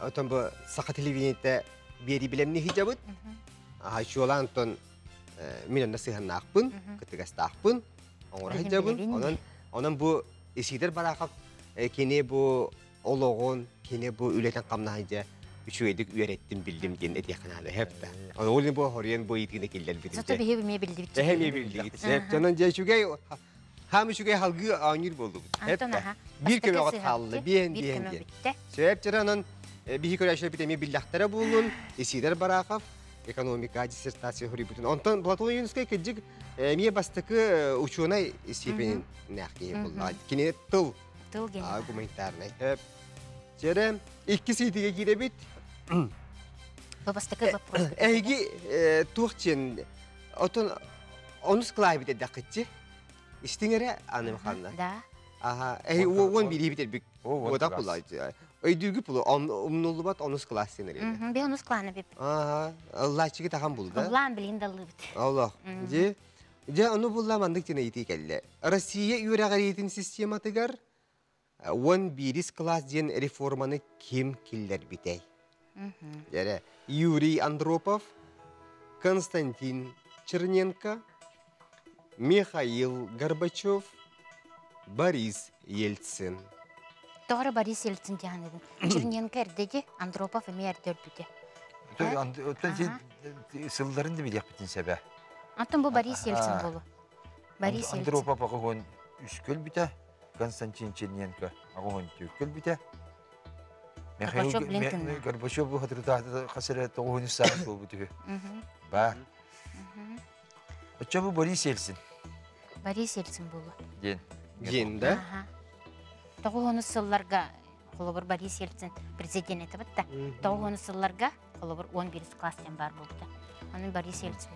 отон бу саха телевидениетэ биэри билэмни хижабыт. Аха, чуолаан онтон мин онно сыһаннаахпын, кыттыгастаахпын, оҥоро Билим сылдьабын. билэбин. Онон онон бу Исидор Барахов кини бу олоҕун, кини бу үлэтин хамнаһын дьэ үчүгэйдик үөрэттим, биллим диэн этиэххэ наада хэп да. Ол бу хоруйан бу ыйытыыны киллэрбитим. Зато биһиги эмиэ биллибит. Эһэ эмиэ биллигит. Сөп. Онон дьэ үчүгэй хаам үчүгэй халгыы оонньуур буоллубут. Хэп Антон да. аха. Биир Бастакы көмөҕө сыһа хаалла, бүттэ, биэн биир биэн көмө диэн. бүттэ. Сөп дьэ онон биһи көрөөччүлэрбит эмиэ биллэхтэрэ буоллун. Исидор Барахов экономика диссертация хоруйбутун. Онтон Платон Ойунскай кырдьык эмиэ бастакы учуонай степенин нээх киһи булла. Кини тыл Тыл диэн. гуманитарнай. Чэрэ икки сиитигэ киирэбит. Бу бастакы вопрос. Эһиги туох диэн отон онус кылаайбыт эдэххитчи. Истиҥ эрэ Анна Михайловна. Да. Аха, эһи уон биири битэрбик. О, Уотак булла. Өйдүүгү пулу умнуллубат онус класс сен эрэ. Би онус кланы бип. Аха, Аллачыгы тахан булда. Улаан билин даллыбыт. Аллах. Же, же ону булла мандык тена ити келле. Россия үөрэҕэриитин систематыгар 11 класс диэн реформаны ким киллэрбитэй? Дьэрэ, Юрий Андропов, Константин Черненко, Михаил Горбачев, Борис Ельцин. Тоҕо Борис Ельцин диэн эдин. Черненко эрдэги, Андропов эмиэ эрдэ өлбүтэ. Оттон сылларын да билиэхпитин сөбө. Антон бу Борис Ельцин болу. Борис Ельцин. Андропов аҕыһын үскөл бүтэ, Константин Черненко аҕыһын түккөл бүтэ. Горбачев билин тынна. Горбачев бу хатырытаата хасыра тоҕуһун саас буолбут үһү. Ба. Оччо бу Борис Ельцин Борис Ельцин болу. диэн. Диэн да? Тоҕуһуну сылларга холобур Борис Ельцин президент этэ бытта. Тоҕуһуну сылларга холобур 11 класс диэн бар буолбута. Онон Борис Ельцин.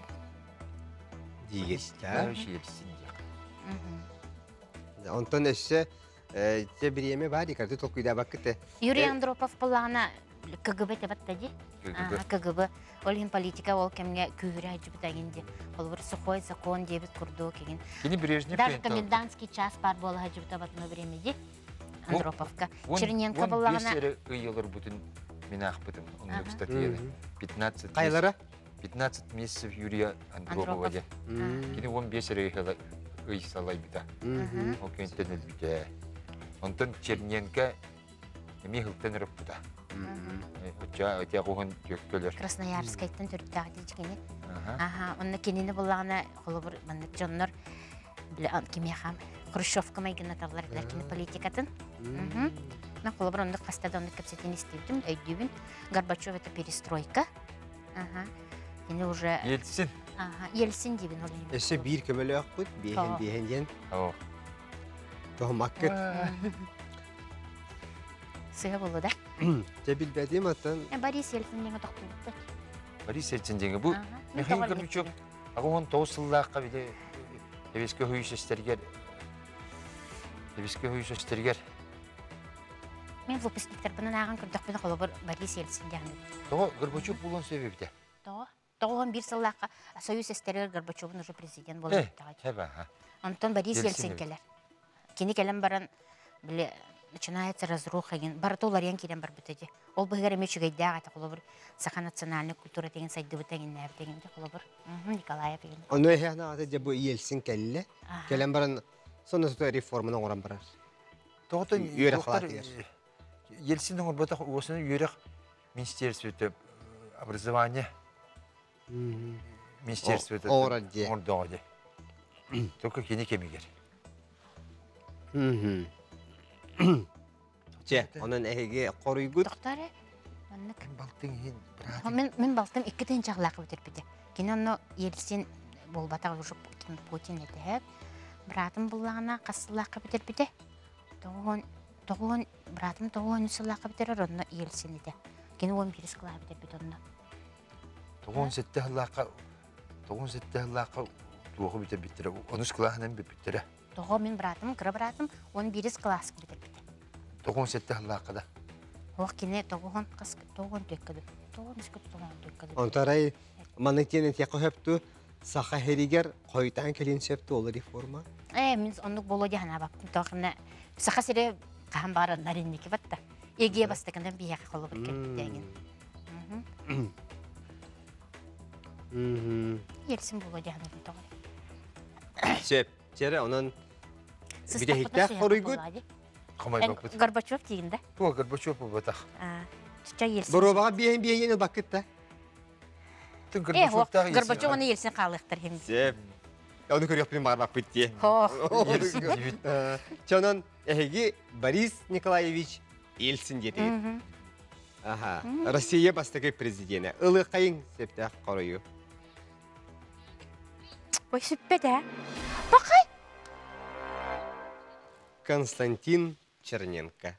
Диигит да? Борис Ельцин диэх. Онтон өссө те бириэме бар икарды толкуйдаабаккыт. Юрий Андропов буллаҕына КГБ тебатта ди. КГБ. Ол иһин политика ол кэмҥэ күүһүрэ сылдьыбыта ди. Холобур сухой закон диэбит курдук кигин. Кини Брежнев Даже комендантский час бар буола сылдьыбыта в одно время ди. Андроповка. Черненко буллаҕына ыйылар бутун минаахпытым оннук статьяны. 15 Кайлара? 15 месяцев Юрия Андропова де. Кини 15 эрэ ый салайбыта. Ол күнтэн өлбүтэ. Онтон Черненко эмиэ хылтан өрөппүтэ. Очча өтө куһун төккөлөр. Красноярскайтан төрүттээх дии кини. Аха, онно кинини буллаҕына холобур маннык дьоннор кимиэхэ Хрущевка майгынаталлар этилэр кини политикатын. Мен холобур оннук хаста да оннук кэпсэтин истибитим, өйдүүбүн. Горбачев это перестройка. Аха. Кини уже Ельцин. Аха, Ельцин диибин ол иһин. Өссө биир көмөлөөхпүт, биэһин биэһин диэн. Тоһумаккыт. Сыһа болу да? Дьэ билбэтим аттан. Борис Ельцин диэҥэ тохтубуттар. Борис Ельцин диэҥэ бу Михаил Горбачев 89 сыллаахха били. Эбиске хүйсестергер Эбиске хүйсестергер Мен выпускниктарбынан ааҕан көрдөхпүнэ холобур Борис Ельцин диэн. Тоҕо Горбачев булуон сөбүбүтэ? Тоҕо? Тоҕо 11 сыллаахха Союз эстэригэр Горбачевун уже президент буолан бүттэҕэ. Онтон Борис Ельцин кэлэр. Кини кэлэн баран били начинается разруха деген барыта уларыйан киирэн барбыта дии. Ол быһыгар эмиэ үчүгэйдээх этэ холобур саха национальнай культура деген сайдыбыта эҥиннээбит деген дии холобур Николаев деген. Ону эһээн аҕата дьэ бу Ельцин кэллэ. Кэлэн баран сонно тута реформаны оҥорон барар. Тоҕото Үөрэх халаатыгар. Ельцин оҥорботох уосуну үөрэх министерствота образование министерствота Оҥорор дии. Оҥордоҕо дии. Только кини кэмигэр. Чэ, онон эһиги хоруйгут. Доктор, маннык. Балтың иһин быраатым. Мин балтым икки тыһыынчалаах бүтэрбитэ. Кини онно Ельцин буолбатах уже Путин этэ. Быраатым буллаҕына хас сыллаахха бүтэрбитэ? Тоҕуон тоҕуон быраатым тоҕуон үс сыллаахха бүтэрэр онно Ельцин этэ. Кини уон биирис кылааһы бүтэрбит онно. Тоҕуон сэттэ сыллаахха тоҕуон сэттэ сыллаахха туоҕу бүтэрбиттэрэ онус кылааһынан бүппүттэрэ. Тоҕо мин быраатым кыра быраатым он биирис кылааска бүтэрбитэ. Тоҕуон сэттэ сыллаахха да. Ох кини тоҕуон хас тоҕуон түөккэ тоҕуон үскэ тоҕуон түөккэ. Онтарай маннык диэн этиэххэ сөптүү саха сиригэр хойутаан кэлин сөп ол реформа? Э, мин оннук боло дии санаабаппын. Тоҕо саха сире хаһан баарыннар инники батта. Егие бастакынан биһиэхэ холобур кэлбитээҥин. Ельцин боло дии саныыбын тоҕо. Сөп. Чэрэ, онон бүтэһиктээх хоруйгут. Хомойбоппут. Горбачев тиигин да? Туга Горбачев буолбатах. Боруобаҕа биэһин биэһин ылбаккыт да? Горбачев оны Ельцин хаалыахтар хим. Сөп. Оны көрүөхпүн баҕарбаппыт дии. Чонон эһиги Борис Николаевич Ельцин диэтигит. Аха. Россия бастакы президенэ. Ылыаххайыҥ сөптөөх хоруйу. Ой, сүппэт ээ. Бакай! Константин Черненко.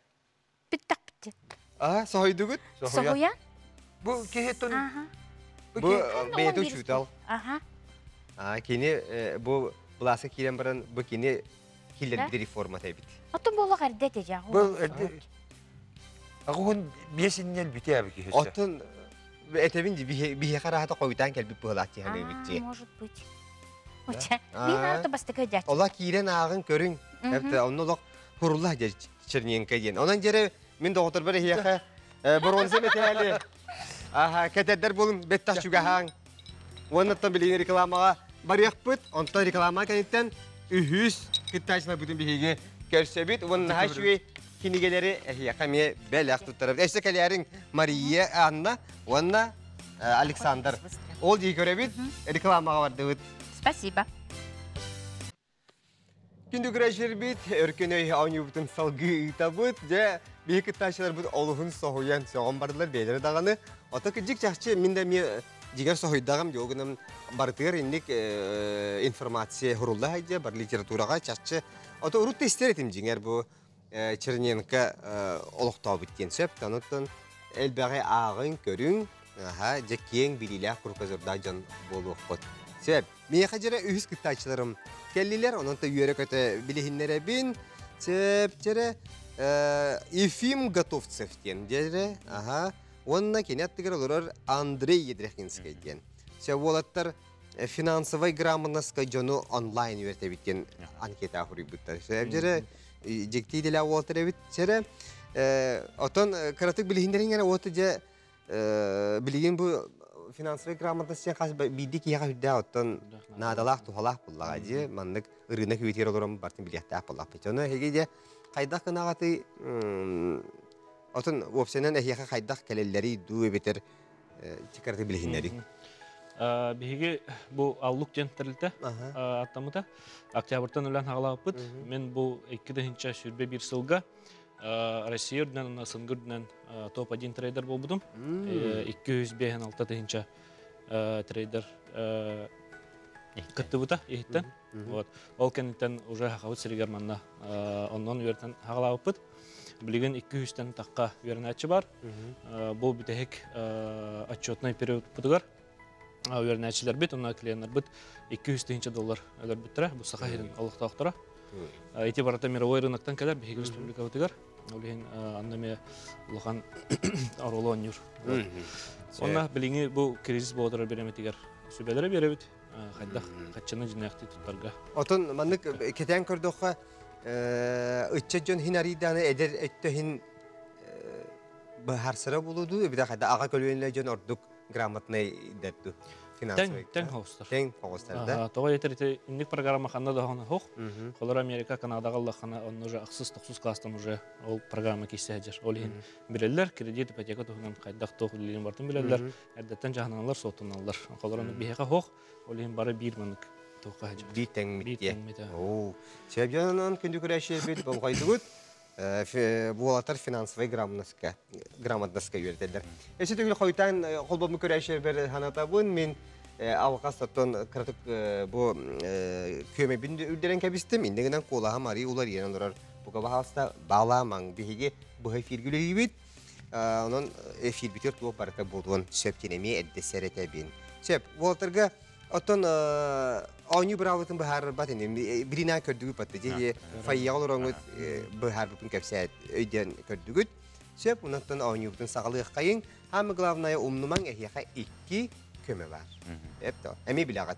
Бүттэх А, соһуйдугут? Соһуйан? Бу киһи тун... Бу бэйэтэ учуутал. Аха. А, кини бу былааска киирэн баран бу кини киллэрбит реформата эбит. Оттон буолуох эрдэ этэ дьэ. Бұл эрдэ... Агуһун биэсиннен бүтэ аби киһи. Оттон этэбин биһиэхэ раһата хойутаан кэлбит быһылаах дии саныыбыт дии. Может быть. Оча. Мин арты бастакы дьач. Ола киирэн ааҕын көрүҥ. Эбэтэ онно олох хурулла дьэ Черненко диэн. Онон дьэрэ мин доҕотторбор эһиэхэ бронза мэтээли аха кэтэрдэр буолун бэттах чугаһааҥ. Уоннаттан билигин рекламаҕа барыахпыт. Онтон реклама кэнниттэн үһүс кыттааччыларбытын биһиги көрсөбүт. Уонна наһаа үчүгэй кинигэлэри эһиэхэ эмиэ бэлэх туттарабыт. Өссө кэлээриҥ Мария, Анна уонна Александр. Ол дии көрөбүт, рекламаҕа бардыбыт. Спасибо. Күндү көрөөччүлэрбит, өркөн өй оонньуубутун салгыы ыытабыт. Дьэ, биһи кыттааччыларбыт олуһун соһуйан, сөҕөн бардылар бэйэлэрэ даҕаны. Ото кырдьык чахчы мин да эмиэ дьигэр соһуйдаҕым, дьоо гынан барытыгар инник информация хурулла сылдьа, бар литератураҕа чахчы. Ото урут да истэр этим дьиҥэр бу Черненко олохтообут диэн сөп. Онуттан элбэҕи ааҕыҥ, көрүҥ, аха, дьэ киэҥ билиилээх кругозордаах дьон буолуоххут. Сөп. Миэхэ дьэрэ үһүс кыттааччыларым кэллилэр, онон та үөрэ-көтө билиһиннэрэбин. Сөп, дьэрэ Ефим Готовцев диэн дьэрэ, аха, уонна кини аттыгар олорор Андрей Едрехинскэй диэн. Сөп уолаттар финансовай грамотноска дьону онлайн үөрэтэбит диэн анкета суруйбуттар. Сөп дьэрэ дьикти идэлээх уолаттар эбит сэрэ. Отон кыратык билиһиннэриҥ эрэ уоту дьэ билигин бу финансовай грамотность диэн хас биирдии киһиэхэ үрдээх оттон наадалаах туһалаах буллаҕа дьэ маннык ырыынак үөтүгэр олорон бартын билиэхтээх буоллахпыт. Ону эһиги дьэ хайдах гынаҕатый отон уопсайынан эһиэхэ хайдах кэлэллэрий дуу эбэтэр кыратык билиһиннэрий. Биһиги бу Аллук диэн тэрилтэ аттаммыта. Октябрьтан үлэн хаҕалаабыппыт. Мен бу 2021 сылга Россия үрдүнэн уонна СНГ үрдүнэн топ-1 трейдер буолбутум. 256 тыһыынча трейдер кыттыбыта иһиттэн. Вот. Ол кэнниттэн уже Хахабыт сиригэр манна оннон үөрэтэн хаҕалаабыппыт. Билигин 200-тэн тахха үөрэнээччи бар. Бу бүтэһик отчетный периодпутугар. Үөрэнээччилэрбит уонна клиеннарбыт 200 тыһыынча доллар өлөрбүттэрэ, бу Саха сирин олохтоохторо. Ити барыта мировой рыноктан кэлэр биһиги республикабытыгар. Ол иһин анна эмиэ улахан оруолу оонньуур. Онно билиҥҥи бу кризис буолар бириэмэтигэр сүбэлэри биэрэбит хайдах хаччыны дьиҥнээхтик туттарга. Отон маннык кэтээн көрдөххө ыччат дьон хин арыйдааны эдэр өттө хин быһаарсара буолуу эбитэ хайда аҕа көлүөнэ дьон ордук грамотный дэрду финансовый Тэҥ хоҕустар. Тэҥ хоҕустар да. Тоҕо этэр ити инник программа ханна да хоһ. Холор Америка, Канадаҕа ыллаххына онно уже ахсыс тохсус класстан уже ол программа киирсэ сылдьар. Ол иһин билэллэр, кредит, ипотека туһунан хайдах туох үлэлиирин барытын билэллэр, эрдэттэн дьаһаналлар, суоттаналлар. Холор оннук биһиэхэ хоһ, ол иһин бары биир маннык туохха сылдьар. Биир тэҥмит диэ. Оо. Сөбдьонон күндү көрөөччүлэрбит болҕойдугут. Буолатар финансовай грамотноска грамотноска үөрэтэллэр. Өссө төгүл хойутаан холбоммут көрөөччүлэрбэр санатабын мин алҕас оттон кыратык бу күөмэйбин үрдэрэн кэбистим. Иннэ гынан куолаһым арыы уларыйан олорор. Бука баһаалыста баалаамаҥ биһиги быһа эфиргэ үлэлиибит. Онон эфирбитигэр туох барыта буолуон сөп диэн эмиэ эрдэ сэрэтэбин. Сөп. Уолаттарга Оттон оонньуу быраабылатын быһаарарбат ини билинаа көрдүгүт батты дии фойеҕа олороҥҥут быһаарбыппын кэпсээт өйдөөн көрдүгүт. Сөп, онтон оонньуубутун саҕалыаххайыҥ. Самое главное умнумаҥ эһиэхэ икки көмө бар. Эп то. Эми билэҕит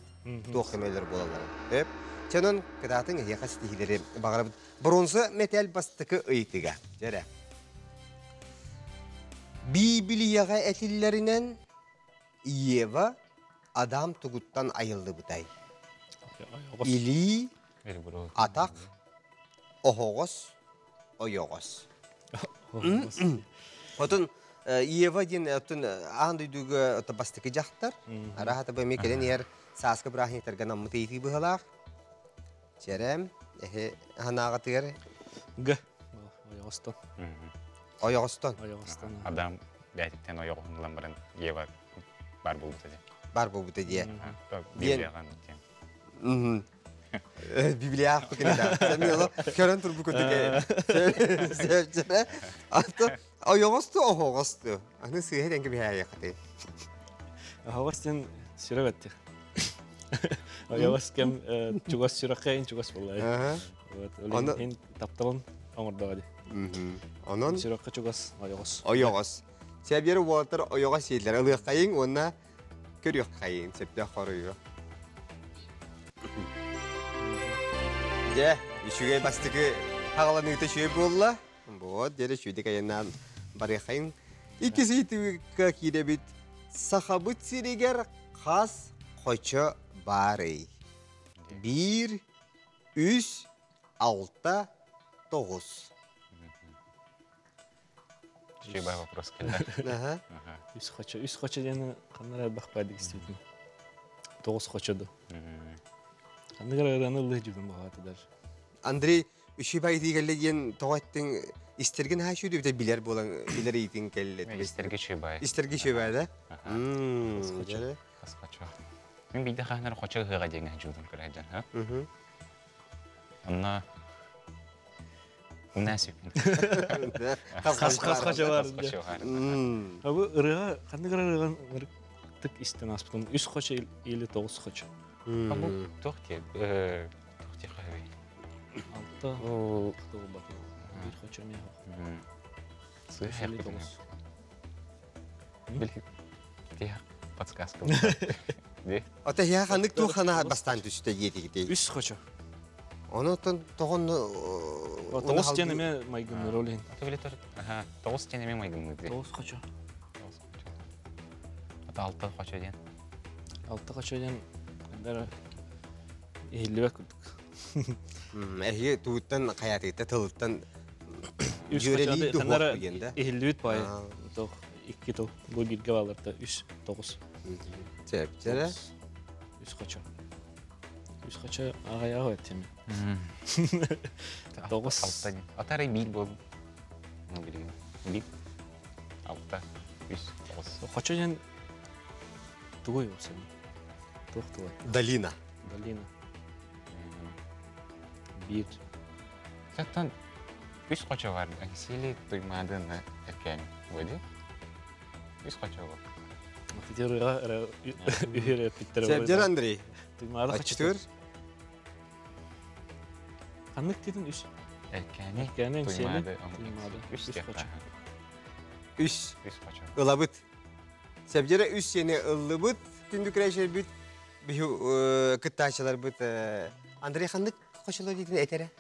туох көмөлөр буолалларын. Эп. Чонон кытаатыҥ эһиэхэ ситиһиилэри баҕарабыт. Бронза мэтээл бастакы ыйытыга. Дьэрэ. Биибилийэҕэ этиллэринэн Ева Адам тугуттан айыллыбытай? Илии, атах, оһоҕос, ойоҕос. Отун Ева диэн оттон аан дойдуга бастакы дьахтар. Араһата бу эмиэ кэлэн иһэр сааскы бырааһынньыктарга наммыт ыйытыы быһалаах. Чэрэм, эһи ханаҕатыгар Г. Ойоҕостон. Ойоҕостон. Ойоҕостон. Адам бээтиттэн ойоҕоһун ылан баран Ева бар буолбута дии. Бар буолбута дии. Библияҕа Библия аахпыкын да. Сэмиэло көрөн турбу курдук. Сөпчөрө. Ато ойоҕосту оһоҕосту. Аны сыыһа дэнки биһээйэхати. Оһоҕос диэн сүрэх эттих. Ойоҕос кэм чугас сүрэххэ ин чугас буолла. Вот, ол иһин тапталын оҥордоҕо дии. Онон сүрэххэ чугас ойоҕос. Ойоҕос. Сэбиэр уолаттар ойоҕос сиэллэр ылыаххайыҥ уонна көрүөххэйиҥ сөптөөх хоруйу. Дьэ, үчүгэй бастакы хаҕаланыыта үчүгэй буолла. Вот, диэри үчүгэйдик айаннаан барыаххайыҥ. Иккис ыйытыыга киирэбит. Сахабыт сиригэр хас хочо баарый? Биир, үс, алта, тоҕус. Үчүгэй вопрос кэллэ. Үс хочо. Үс хочо диэн ханна эрэ элбэх баайдык истибитим. Тоҕус хочо ду. Ханнык эрэ ырыаны ыллыы дьүбүн баҕата даже. Андрей үчүгэй ыйытыы кэллэ диэн тоҕо эттиҥ истэргин наһаа үчүгэй эбитэ билэр буолан билэр ыйытыҥ кэллэ. Истэргэ үчүгэй. Истэргэ үчүгэй да? Хас хочо. Хас хочо. Мин биирдэ хаһан эрэ хочо ыһыаҕа диэҥҥэ дьуудум көрө сылдьан, ха? Онно Унаа сүппүн. Хас хас хочо бар. Бу ырыа ханнык ырыаҕын ырыктык истэн ааспытым. Үс хочо или тоҕус хочо. Бу туох диэ туох диэ хаһый? Алта тоҕус Биир хочо эмиэ Сыһа тоҕус. Били подсказка. Ата иһэ ханнык туох хана бастаан түстэ диэтигитий? Үс хочо. Онотон тоҕон Тоҕус диэн эмиэ майгынныыр ол иһин. Аха, тоҕус диэн эмиэ майгынныыр. Тоҕус хочо. Ата алта хочо диэн. Алта хочо диэн хандар иһиллибэт курдук. Эһиги тугуттан хайатыыта тылыттан дьүөрэлии дуһуох диэн да? Иһиллибит баайы. Тоқ икки тыл. Бу бииргэ бааларда үс тоҕус. Сөп, Үс хочо. Үс хочо аҕайаҕа эттим. Тоҕус. Алта. Ата эрэ биир буол. Билигин. Биир. Алта. Үс. Тоҕус. Хочо диэн тугуй ол сен? Туох тугуй? Долина. Долина. Биир. Саттан үс хочо бар. Сили туймаадын эркээн. Буоди? Үс хочо бар. Ити үһүр эппиттэр. Сәбдер Андрей. Туймаада Аччытыр. Ханнык титин үс? Эркээни. Эркээни, Эҥсиэли, Туймаада. Туймаада. Үс Үс диэххэ. хочо. Үс. Үс хочо. Ылабыт. Сәбдері үс сені ыллыбыт, күндү күрәшербит, биһи кыттаачыларбыт. Андрей ханнык хочолор дейтин этере?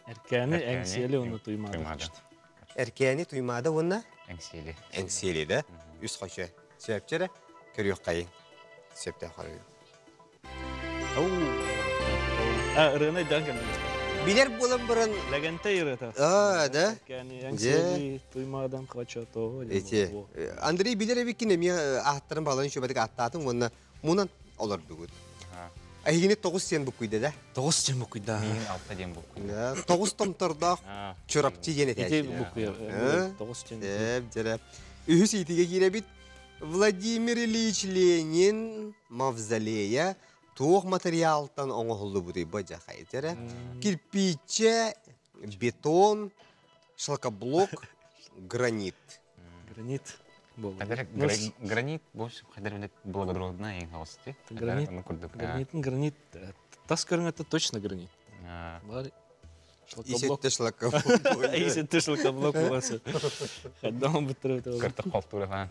Эркээни, Эркээни, Эҥсиэли уонна Туймаада Туймаада. хочот. Эркээни Туймаада уонна Эҥсиэли. Эҥсиэли да? Үс хочо. Сөпчере көрүөх хайын. Сөптөөх хорую. А, ырыаны өйдөөн кэллим. Билер буолан баран Лэгэнтэй ырыата. А, да? Эркээни, Эҥсиэли, Туймаадан хочото. Эти. Андрей билер эбиккин эмиэ ааттарын баларын шөбәтик аттаатын уонна мунан олордугут. Эһигини тоҕус сен буккуйда да? Тоҕус сен буккуйда. Миигин алта диэн буккуйда. Да, тоҕус томтордоох Чурапчы диэн Ити этээччилэр. буккуйа. Тоҕус сен. Эп, дьэрэ. Үһүс иитигэ киирэбит. Владимир Ильич Ленин мавзолея туох материалтан оҥоһуллубутуй бу дьахай дьэрэ. Кирпииччэ, бетон, шлакоблок, гранит. Гранит. Гранит больше хадер благородная инхаусти. Гранит. Гранит, гранит. Тас көрүҥ это точно гранит. Шлакоблок. Исетте шлакоблок. Исетте шлакоблок боласы. Хаддам быттырып. Кырты калтура фан.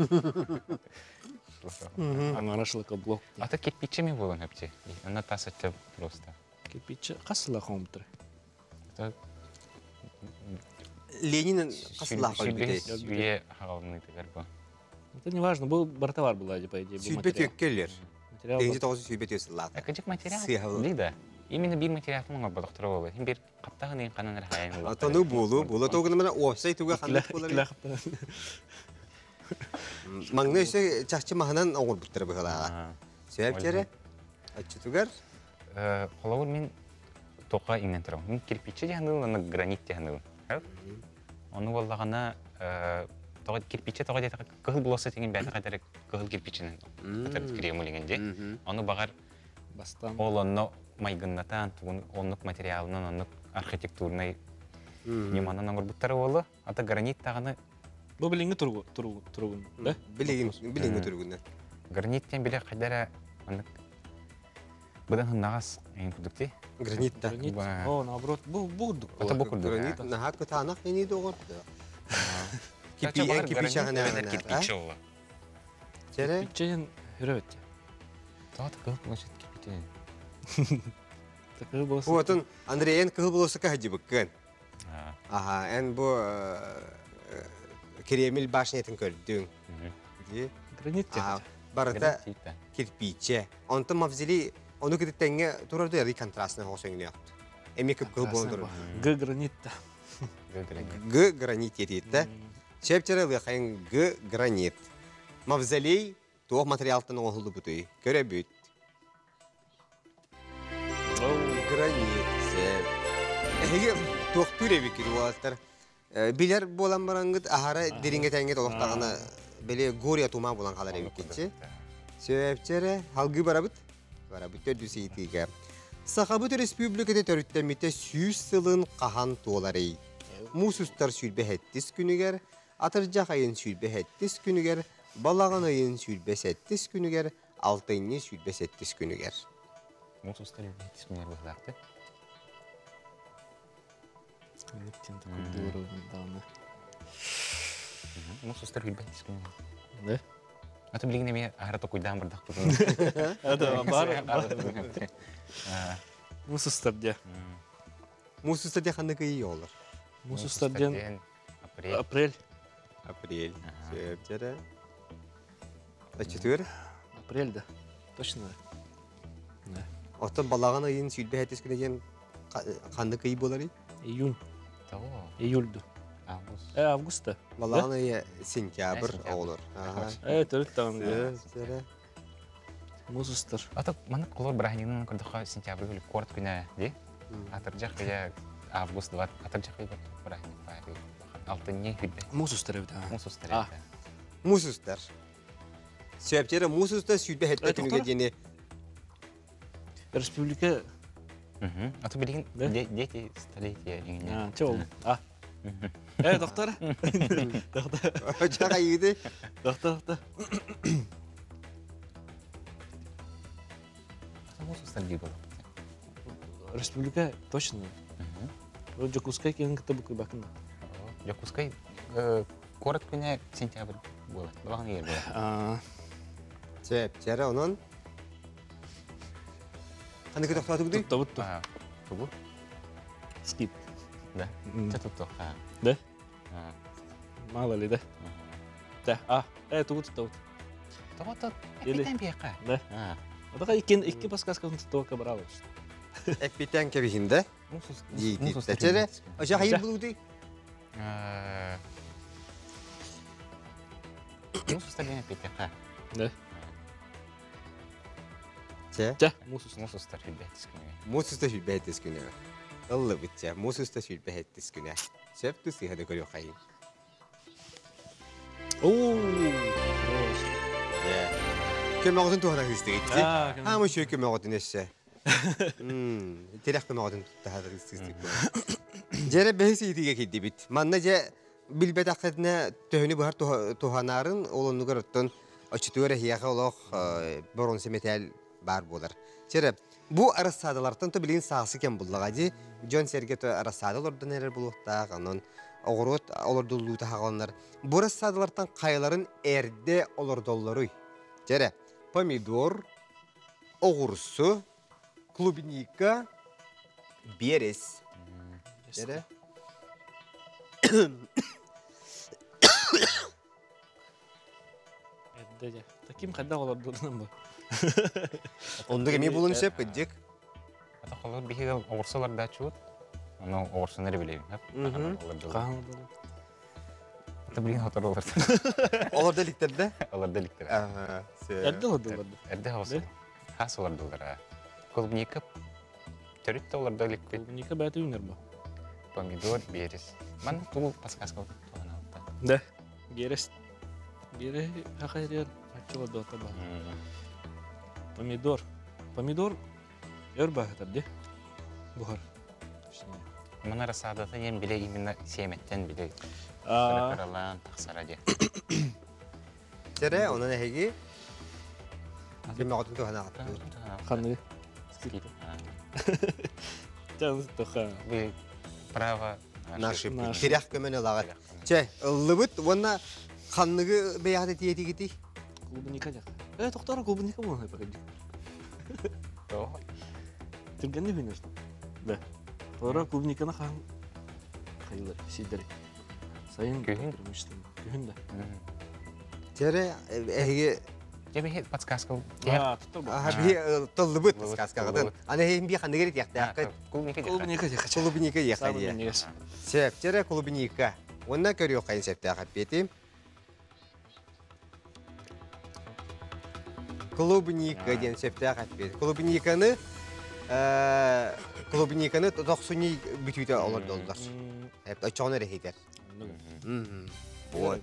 Аңара шлакоблок. А то кирпичами было напти. Она тас это просто. Кирпичи қасыла қоңыптыр. Ленин қасыла қойбыты. Сүйе хағалны тегер бу. Это не важно, был бартовар была, по идее, был Сүйбет өккелер. Материал. Теңзи тоғысы сүйбет өсіллаты. Акажык материал. Лида. Именно бир материал маңа бодоқтыр болы. Хим бир қаптағын ең қанан рахайын. Атону болу, болу тоғыны мына опсай туға қандық болар. Маңны өсі чақчы маханан оңыр бұттыры бұғылаға. Сөйіп Ачытугар? Холовур мен тоқа иңнен тұрам. Мен кирпичи дияханыл, аны гранит дияханыл. Оны боллағана кирпичи тоға дияханыл, кығыл боласы деген бәті қайтары кығыл кирпичинен кремулеген де. Оны бағар ол онно майгыннатан, оннук материалынан, оннук архитектурный неманан оңыр бұттары болы. Ата гранит тағаны... Бу билинги тургун, да? Билинги тургун. Граниттен биле қайдара Бұдан нағас ең күдікте. Гранит да. Гранит. О, наоборот, бу бурдук. Это бу курдук. Гранит наха кытанах ини доғыр. Кипи кипи чағына. Кирпичи ола. Чере? Кирпичен хүрөбөт. Тот кыл площадь кирпичи. Такы болса. Отын Андрей эн кыл болса кахжыбыккын. Аха, эн бу Кремль башнятын көрдүң. Гранит. Барыта кирпиче. Онтон мавзолей Оны кытыттеңге турарды яри контрастны хосоңны яқты. Эми кып кыл болдур. Г гранит та. Г гранит ететті. Чепчері лыхайын Г гранит. Мавзолей туох материалтын оңылды бұты. Көре бүт. Гранит. Эге туох түре бикир болаттар. Билер болан барангыт ахара деринге тәңге толықтағына беле гория тума болан қалар эбиккетчи. Сөпчері халгы барабыт. Барабыт дүсейтиге. Сахабыт республикада төрүттемите сүүс сылын қахан туоларый. Мусустар сүлбе хеттис күнүгер, атыржақ айын сүлбе хеттис күнүгер, балаған айын сүлбе сеттис күнүгер, алтынны сүлбе сеттис күнүгер. Мусустар сүлбе хеттис күнүгер бұғылақты. Мусустар сүлбе хеттис күнүгер. Да? Аты билигин эме ахара токуйдаан бардак бутун. Это бар. Мусустар де. Мусустар де ханнык ий олар. Мусустар ден апрель. Апрель. Сөп Ачытыр? Апрель да. Точно. Оттон балаган ыйын сүлбе хеттис күнүгер ханнык ый болар? Июнь. Июльду. Август. Августа. Балаган ыйы сентябрь олор. Төрт тагын. Мусустар. Ата маны колор брахинин көрдөхө сентябрь күлү корт күнә ди. Атыржак я август 2 атыржак я брахин бары. Алтынны хүдде. Мусустар эбит. Мусустар. Мусустар. Сөптері мусустар сүлбе хетте күнүгө дени. Республика. Ата билген дети столетия дегенде. А, чё ол? А. Доктор. Доктор. Чага йыды. Доктор, доктор. Муус устар диир буоллахпыт. Республика точно. Дьокуускай киһин кытта букуйбаккын да. Дьокуускай куорат күнэ сентябрь буолар. Балаҕан ыйар буолар. Сөп, чэрэ онон Ханныгы тохтоотугутуй? Туттабыт ту. Тугу? Скип. Да. Чэ туттуохха. Да? Мало ли, да? Да. А, тугу туттабыт? Тоҕо эппитэн биэххэ. Да. Отака икки икки подсказкатын туттуокка браво. Эппитэн кэбиһинде. Дии. Оша хайыр булуутуй? Муус устар диэн эппитэххэ. Да. Чэ. Чэ, муус устар. Муус устар сүрбэһэттис күнүгэр. Муус устар сүрбэһэттис күнүгэр. Ыллыбыт чэ, муус устар сүрбэһэттис күнэ. Сөп тус сыһа да көрүөххэйин. Оо, Көмөҕүтүн туһана хыстыгытчы. Хаамы үчүгэй көмөҕүтүн өссө. Тирэх көмөҕүтүн туттаһа хыстыгыт. Дьэрэ бэһис ыйытыыга киирдибит. Манна дьэ билбэтэххитинэ төһөнү быһар туһанаарын ол оннугар оттон оччотугар эһиэхэ олох боруонса мэтээл баар буолар. Чэрэ, бу арассаадалартан то билигин саасы кэм буллаҕа дии. Дьон-сэргэ то арассаада олордон эрэр буолуохтаах, онон оҕуруот олордуллуута хаҕаланар. Бу арассаадалартан хайаларын эрдэ олордоллоруй? Чэрэ, помидор, оҕурсу, клубника, берес. Чэрэ. Эрдэ дьэ. Таким хайдах олордулунан бу. Оннук эмиэ булун сөп кырдьык. Ата холор биһиги оҕурсу олордааччыбыт. Ону оҕурсуну эрэ билэбин. Хаһан олордулун? Ата билигин хотору олордо. Олордо иликтэрдэ? Олордо иликтэр. Эрдэ олордулар. Эрдэ оҕурсу. Хас олордулар. Клубника төрүт да олордо иликпит. Клубника бэйэтэ үүнэр бу. Помидор, берес. Ман тул подсказка туһаналта. Да. Берес. Берес хахайрыар аччыла дота ба. Помидор. Помидор өр баһытар ди. Бухар. Мана рассадата диэн биле именно сиэмэттэн биле кыралаан тахсара диэн. Сэрэ, онон эһиги Көмөҕөтүн туһанаҕыт. Ханныгы? Вы право наши тирэх көмөнү ылаҕыт. Чэ, ыллыбыт уонна ханныгы бэйэҕит этиэтигитий? Клубника дьах. Э, тохтор клубника буолан погоди. Түргэнник үүнэр. Да. Тора клубниканы хаан хайылар, сидер. Сайын күһүн. Күһүн да. Чэрэ, эһиги Дьэ биһи подсказка Аха биһи тыллыбыт подсказкаҕытын. Аны эһиги би ханныгы этиэхтээххит? Клубника Клубника диэхэ. Клубника диэхэ диэ. Сөп, чэрэ клубника. Уонна көрүөххэйин сөптөөх эппиэти. Клубника диэн сөптөөх эппиэт. Клубниканы клубниканы тохсунньу бүтүүтэ олордоллор. Оччоҕуна эрэ иһитэр. Вот.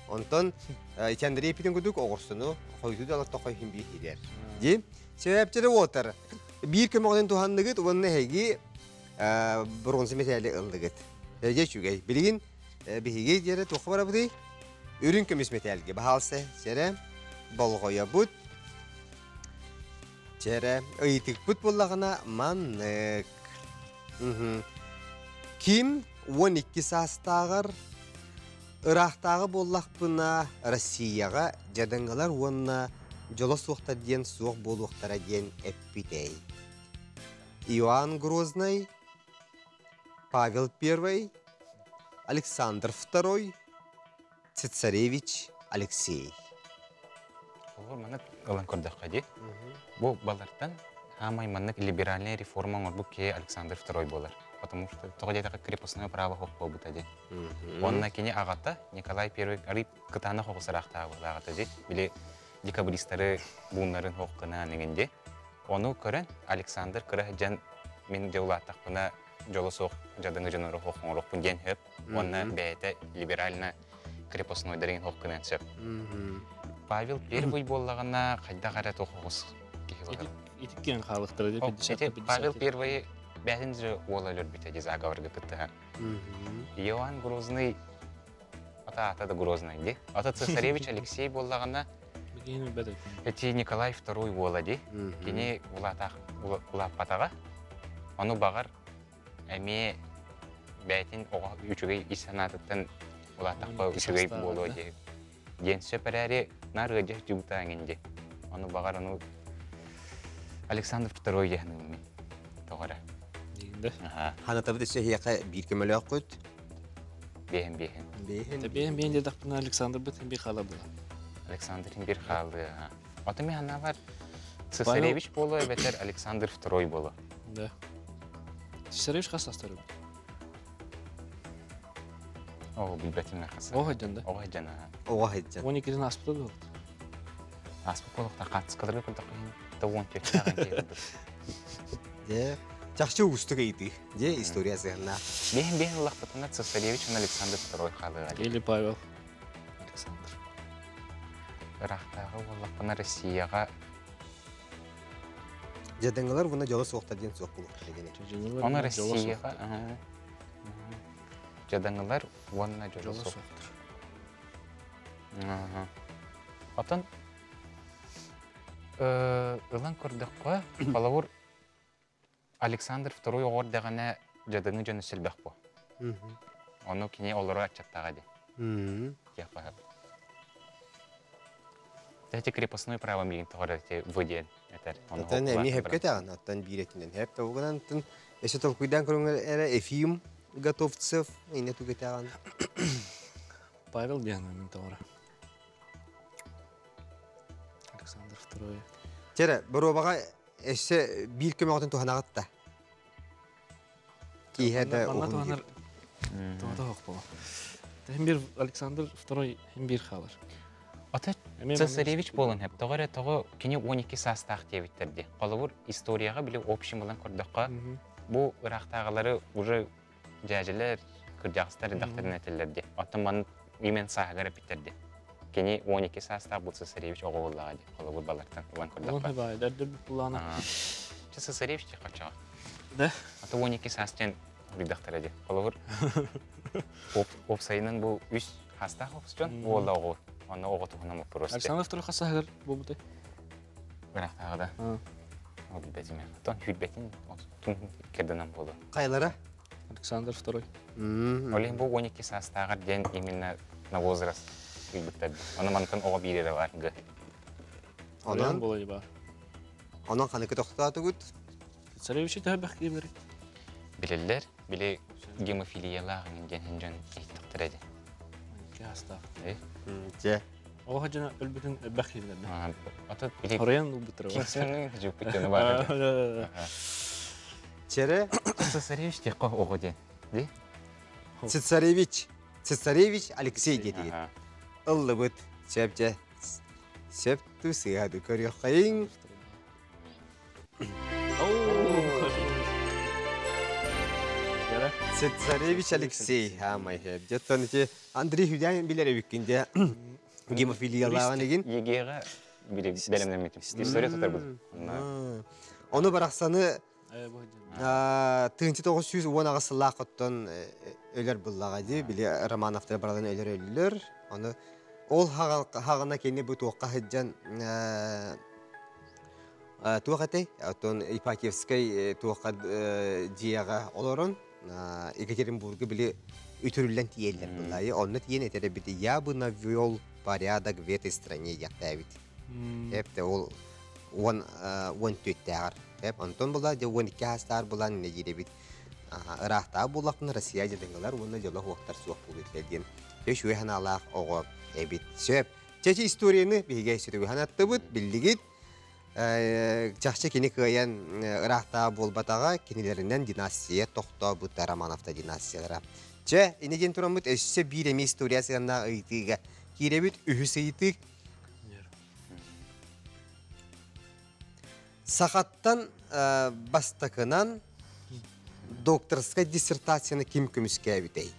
Онтон итиэннэри эппитин курдук оҕурсуну хойутуу да олортоххо иһин биир иһитэр. Дии. Сөпчөрө уотар. Биир көмөҕүнэн туһанныгыт уонна эһиги бронза мэтээли ыллыгыт. Эгэ үчүгэй. Билигин биһиги диэри туохха барабытый? Үрүҥ көмүс мэтээлгэ баһаалса сэрэ болҕойобут. Чэрэ ыйытыкпыт буоллаҕына маннык. Ким 12 саастааҕар ыраахтааҕы буоллахпына Россияҕа дьадаҥылар уонна дьоло суохтар диэн суох буолуохтара диэн эппитэй. Иоанн Грозный, Павел I, Александр II, Цесаревич Алексей. Олор маннык ылан көрдөххө дии. Бу балартан хаамай маннык либеральная реформа оҥорбут киһи Александр II буолар. Потому что тоҕо диэтэххэ крепостное право хоһ буолбута дии. Уонна кини аҕата Николай I арый кытаанах оҕусараахтаабылааҕата дии. Били декабристары бууннарын хоһ гынаан иҥин дии. Ону көрөн Александр кыра сылдьан мин дьэ улааттахпына дьоло суох дьадаҥы дьоннору хоһ оҥоруохпун диэн сөп. Уонна бэйэтэ либерально крепостнойдарын хоһ гыныан сөп. Павел Первый буоллаҕына хайдах эрэ туох оҕус киһи буолар. Итиккиэн хаалыктара дии. Павел Первый бэйэтин же уола өлөрбүтэ дии заговорга кыттыһан. Иоанн Грозный ата ата да Грозный дии. Ата цесаревич Алексей буоллаҕына Эти Николай II уола дии. Кини улаатаах улааппатаҕа. Ону баҕар эмиэ бэйэтин оҕо үчүгэй ис санаатыттан улааттахха үчүгэй буолуо диэн диэн сөп эрээри наар ыалдьа сылдьыбыта эҥин дии. Ону баҕар ону Александр Второй диэн мин тоҕо эрэ. Ханатабыт өссө эһиэхэ биир көмөлөөххүт. Биэһин биэһин. Биэһин. Биэһин биэһин диэтэхпинэ Александрбыт бир хаала була. Александр бир хаалыа. Ото мен ханаабар Цесаревич буолуо эбэтэр Александр Второй буолуо. Да. Цесаревич хас састары? Оо, билбэтим хас. Оҕо сылдьан да? Оҕо сылдьан аха. Оҕо сылдьан. 12-тин ааспыта дуо? Ааспыт буолуохтаах хаартыскаларга көрдөххө да 14-тээҕин киһи курдук. Дьэ, чахчы уустук ыйытыы. Дьэ, история сыһыннаах. Биэһин биэһин ыллахпытына Цесаревич уонна Александр Второй хаалыаҕа. Или Павел Александр. Ыраахтааҕы буоллахпына Россияҕа Дьадаҥылар уонна дьоло суохтар диэн суох буолуохтара диэн. Оны Россияҕа дьадаҥылар уонна дьоло суохтар. Отон ылан көрдөххө, холобур Александр II оҕор дэҕэнэ дьадаҥы дьону сэлбэх бу. Ону кини олоро аччаттаҕа дии. Диэх Эти крепостной право миигин тоҕо эрэ вы диэн этэр. Оттон эмиэ хэпкэ этэҕин, оттон биир этинэн хэп тобугунан өссө толкуйдаан көрүҥ эрэ Ефим Готовцев инне тугу этэҕин? Павел диэн мин тоҕо Александр II. Чэрэ, боруобаҕа өссө биир көмөҕүтүн туһанаҕыт да. Киэһэ да Манна туһанар туһата суох буолуо. Хим бир Александр II хим бир хаалар. Ата Цесаревич буолан хэп. Тоҕо эрэ тоҕо кини 12 саастаах диэбиттэр дии. Холобур, историяҕа били общем ылан көрдөххө, бу ыраахтааҕылары уже дьээдьэлэр, кырдьаҕастар редакторын этэллэр дии. Оттон маннык именно сааһыгар эппиттэр дии. Кини 12 саастаах бу Цесаревич оҕо буоллаҕа дии. Холобур балартан ылан көрдөххө. Уон баайдар буллаана. Цесаревич дии хочоҕо. Да. Ата 12 саас диэн редактора дии. Холобур, уопсайынан бу үс хастаах опсчон уола оҕо. Онно оҕо туһунан вопрос. Александр второй хасаһыгар буолбутай? Ыраахтааҕы да. Ол билбэтим. Оттон хүрбэтин керденен буолуо. Хайлара? Александр II. Ол иһин бу 12 саастааҕар диэн именно на возраст ыйбыттар. Ону мантан оҕо биир эрэ бар г. Онон буолай бар. Онон ханыкы тохтоотугут? Царевичи төһө бэх киимери? Билэллэр, били гемофилиялаах диэн дьон иһиттахтара ди. Киһастаах. Дьэ. Оҕо дьоно өлбүтүн элбэх киһилэр. Ата били Хоройон ылбыттара. Кимсэнин жуппут дьоно бар. Чере Цесаревич диэххэ оҕо диэн. Ди? Цесаревич. Цесаревич Алексей диэтигит. Ыллыбыт. Сөп дьэ. Сөп ту сыһады көрүөххэйиҥ. Цесаревич Алексей. Хаамай хэп. Дьоттон ити Андрей Хүдяин билэр эбиккин дьэ. Гемофилиялааҕын игин. ЕГЭ-ҕэ бэлэмнэммитим. История тутарбыт. Ону барахсаны 1918 сыллаах оттон өлөр буллаҕа дии. Били Романовтар баралан өлөр өллөр. Ону ол хаҕына кини бу туохха сылдьан туох этэй? Оттон Ипатьевскай туохха дьиэҕэ олорон Екатеринбурга били үтүрүллэн тиийэллэр былайы. Онно тиийэн этэр эбит «Я бы навел порядок в этой стране» диэхтээбит. Эпте ол уон уон түөттээҕэр. Эп онтон була дьэ 12 аастаар булан иннэ диир эбит. Ыраахтаах буоллахпына Россия дьадыҥылар уонна дьоло суохтар суох буолуо диэн үчүгэй санаалаах оҕо эбит. Сөп. Чэчи историяны биһиги сүтүгүһэн аттыбыт, биллигит. Чахчы кини кыайан ыраахтааҕы буолбатаҕа, кинилэринэн династия тохтообута Романовта династиялара. Чэ, ини диэн тураммыт өссө биир эмиэ история сыһыаннаах ыйытыыга киирэбит. Үһүс ыйытыы. Сахаттан бастакынан докторскай диссертацияны ким көмүскээбитэй?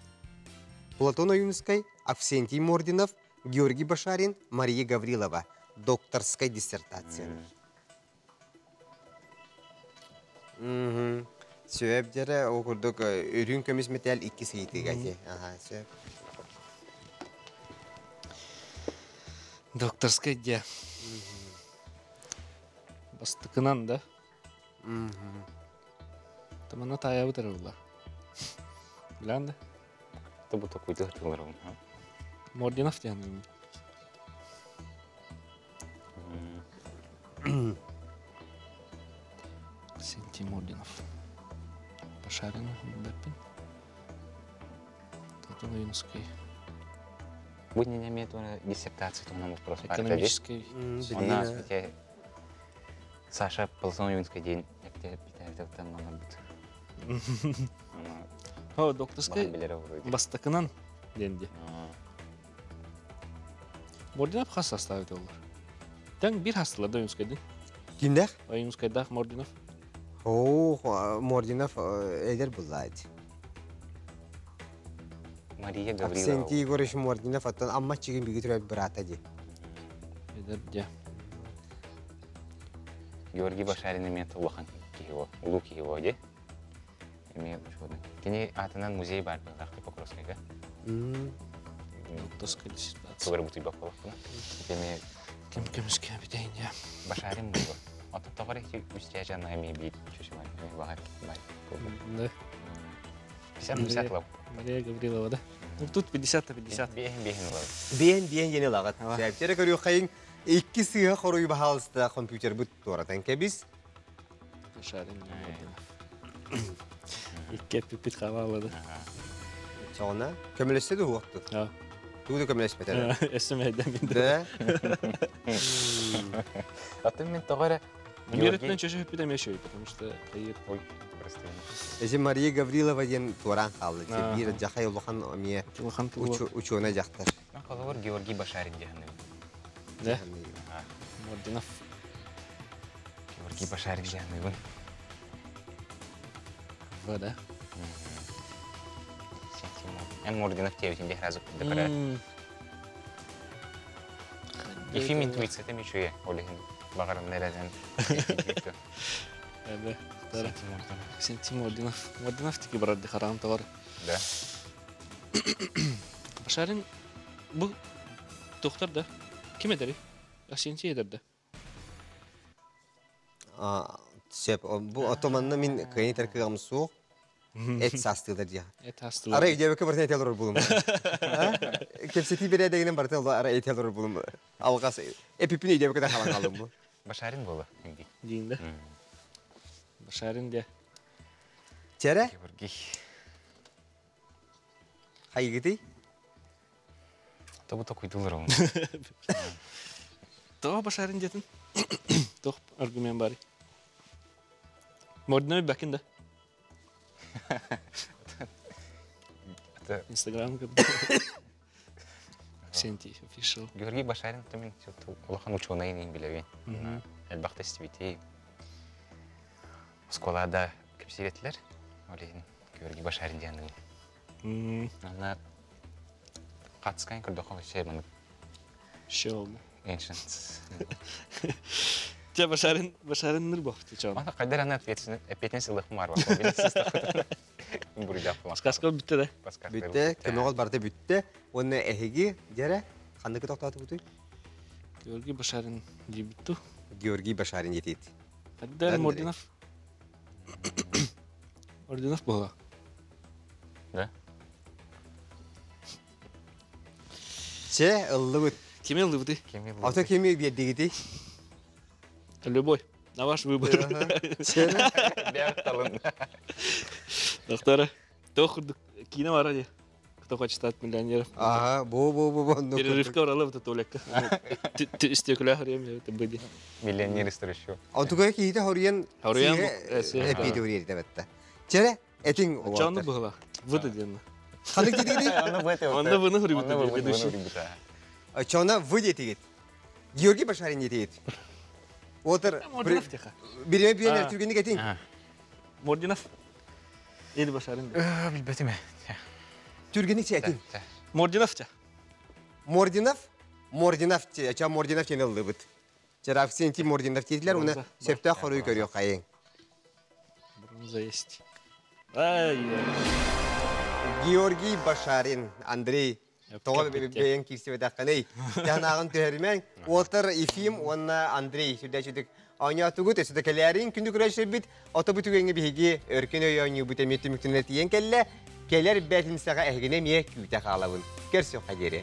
Платон Ойуунускай, Авсентий Мординов, Георгий Башарин, Мария Гаврилова. Докторскай диссертация. Сөп дьэрэ, ол курдук үрүҥ көмүс мэтээл иккис ыйытыыга ити. Аха, сөп. Докторскай дьэ. Бастакынан да. Тамана таайабыт эрэ буолла. Билэн да? Тобу токуйду тылларым. Мординов диэн. Сенти Мординов. Пашарин Бэппин. Платон Ойунский. Бу не имеет диссертация туһунан вопрос. Экономический. Онна Саша Платон Ойунский диэн эптэ манарбыт. О, докторскай бастакынан денди. Мординов хас составит олар. Тәң бир хастылар да Ойунскайдын. Кимдэх? Ойунскайдах Мординов. О, Мординов эдер буллайд. Мария Гаврилова. Аксентий Егорович Мординов аттан амма чигин биги түрөп брата ди. Эдер дя. Георгий Башарин имеет улахан киһиво, улуу киһиво ди. Эме учуодан. Кини атынан музей бар был, Покровскайга. Докторская диссертация. Тугар бутуй бакалакына. Эме Ким кемске битейин я. Башарин булду. Ата тогар эки үстә жана эме бит чөшүмай, эме багар бар. Да. 50 лап. Мария Гаврилова, да? Ну тут 50 на 50. Бehen бehen лап. Бен бен yeni lağıt. Сәптері көрі қайын икки сыға хоруй бахалыста компьютер бұт туаратан кәбіз. Башарин Мординов. Икки пипит хавалады. Чоғына көмілесті де уақты. А. Туды көмілеспетері. Эсмәдә мин. Да. Атын мен тогара Мирөтнен чөшө питем яшөй, потому что кайыр. Ой, прости. Эже Мария Гаврилова ден туаран қалды. Аха. Бір жақай улахан омия Улахан тулы. учуына жақтар. Мен калыбыр Георгий Башарин дегенде. Да. Мординов. Георгий Башарин дегенде. В, да? Эн Мординов тебитин сразу декорат. Ефим интуиция там еще Олегин багарым нереден. Да. Сенти Мординов. Мординов тики брат дехарам товар. Да. Башарин бу доктор да. Ким эдери? Сенти эдер да. Сөп, бу отоманна мин кыйын теркігам суық. Эт састылар дия. Эт хастылар. Ара идебеке бартын этел булум. Кепсети бере дегенен бартын ара этел булум. Алгас эпипин идебеке да халан калдым бу. Башарин болу. Инди. Дейін да. Башарин де. Чере? Георгий. Хайгити? Тобу такой дулар он. Тоқ Башарин детін. Тоқ аргумент бар. Мординов бәкин да. Это Инстаграм Сенти official. Георгий Башарин то мен улахан ученый не билебен. Элбакта истибити. Школада кепсиретлер. Олегин Георгий Башарин дегенде. Ана катыскан көрдөккө шей маны Шел. ancient. Те Башарин, Башарин ныр бақты чан. Мана кайдар ана ответственность ответственность ылык мар бар. Билесиз да. Бурда Сказка бітті да. Бүтте, көмөгөл барда бүтте. Оны эһиги дере кандык токтоту бүтүй? Георгий Башарин дебюту. Георгий Башарин етет. Қайдар Мординов. Ординов была. Да? Че ыллыбыт. Кеме лывды? Ата кеме бердигити? Любой. На ваш выбор. Че? Бякталын. Доктора, тох кино варади. Кто хочет стать миллионером. Ага, бу бу бу бу. Перерывка уралы вот это олекка. Стекля время это были. Миллионер еще. Антуга кийите хоруян Хоруян, эпиди урьер дебетте. Чере этиң Чаны было. Выдаденно. Ханык дедиги? Онда выны хрюбыта ведущий. Чона вы детигит. Георгий Башарин детигит. Отыр. Мординов тихо. Биреме пионер түргенdik этиң. Мординов. Или Башарин. Билбетиме. Түргенdik этиң. Мординов тя. Мординов? Мординов те, ча Мординов тен ыллыбыт. Чарафсенти Мординов тетилер, уна септә хоруй көрү кайын. Бронза есть. Ай. Георгий Башарин, Андрей Тоҕо бэйэҥ киирсибэтэххиний? Дьаһанааҕын түһэримэҥ. Уолтар Ефим уонна Андрей сүрдээччитик оонньоотугут, өссө да кэлээриҥ күндү көрөөччүлэрбит. Ото бу түгэҥҥэ биһиги өркөн өй оонньуубут эмиэ түмүктэнэ тиийэн кэллэ. Кэлэр бээтинсэҕэ эһигини эмиэ күүтэ хаалабын. Көрсүөххэ диэри.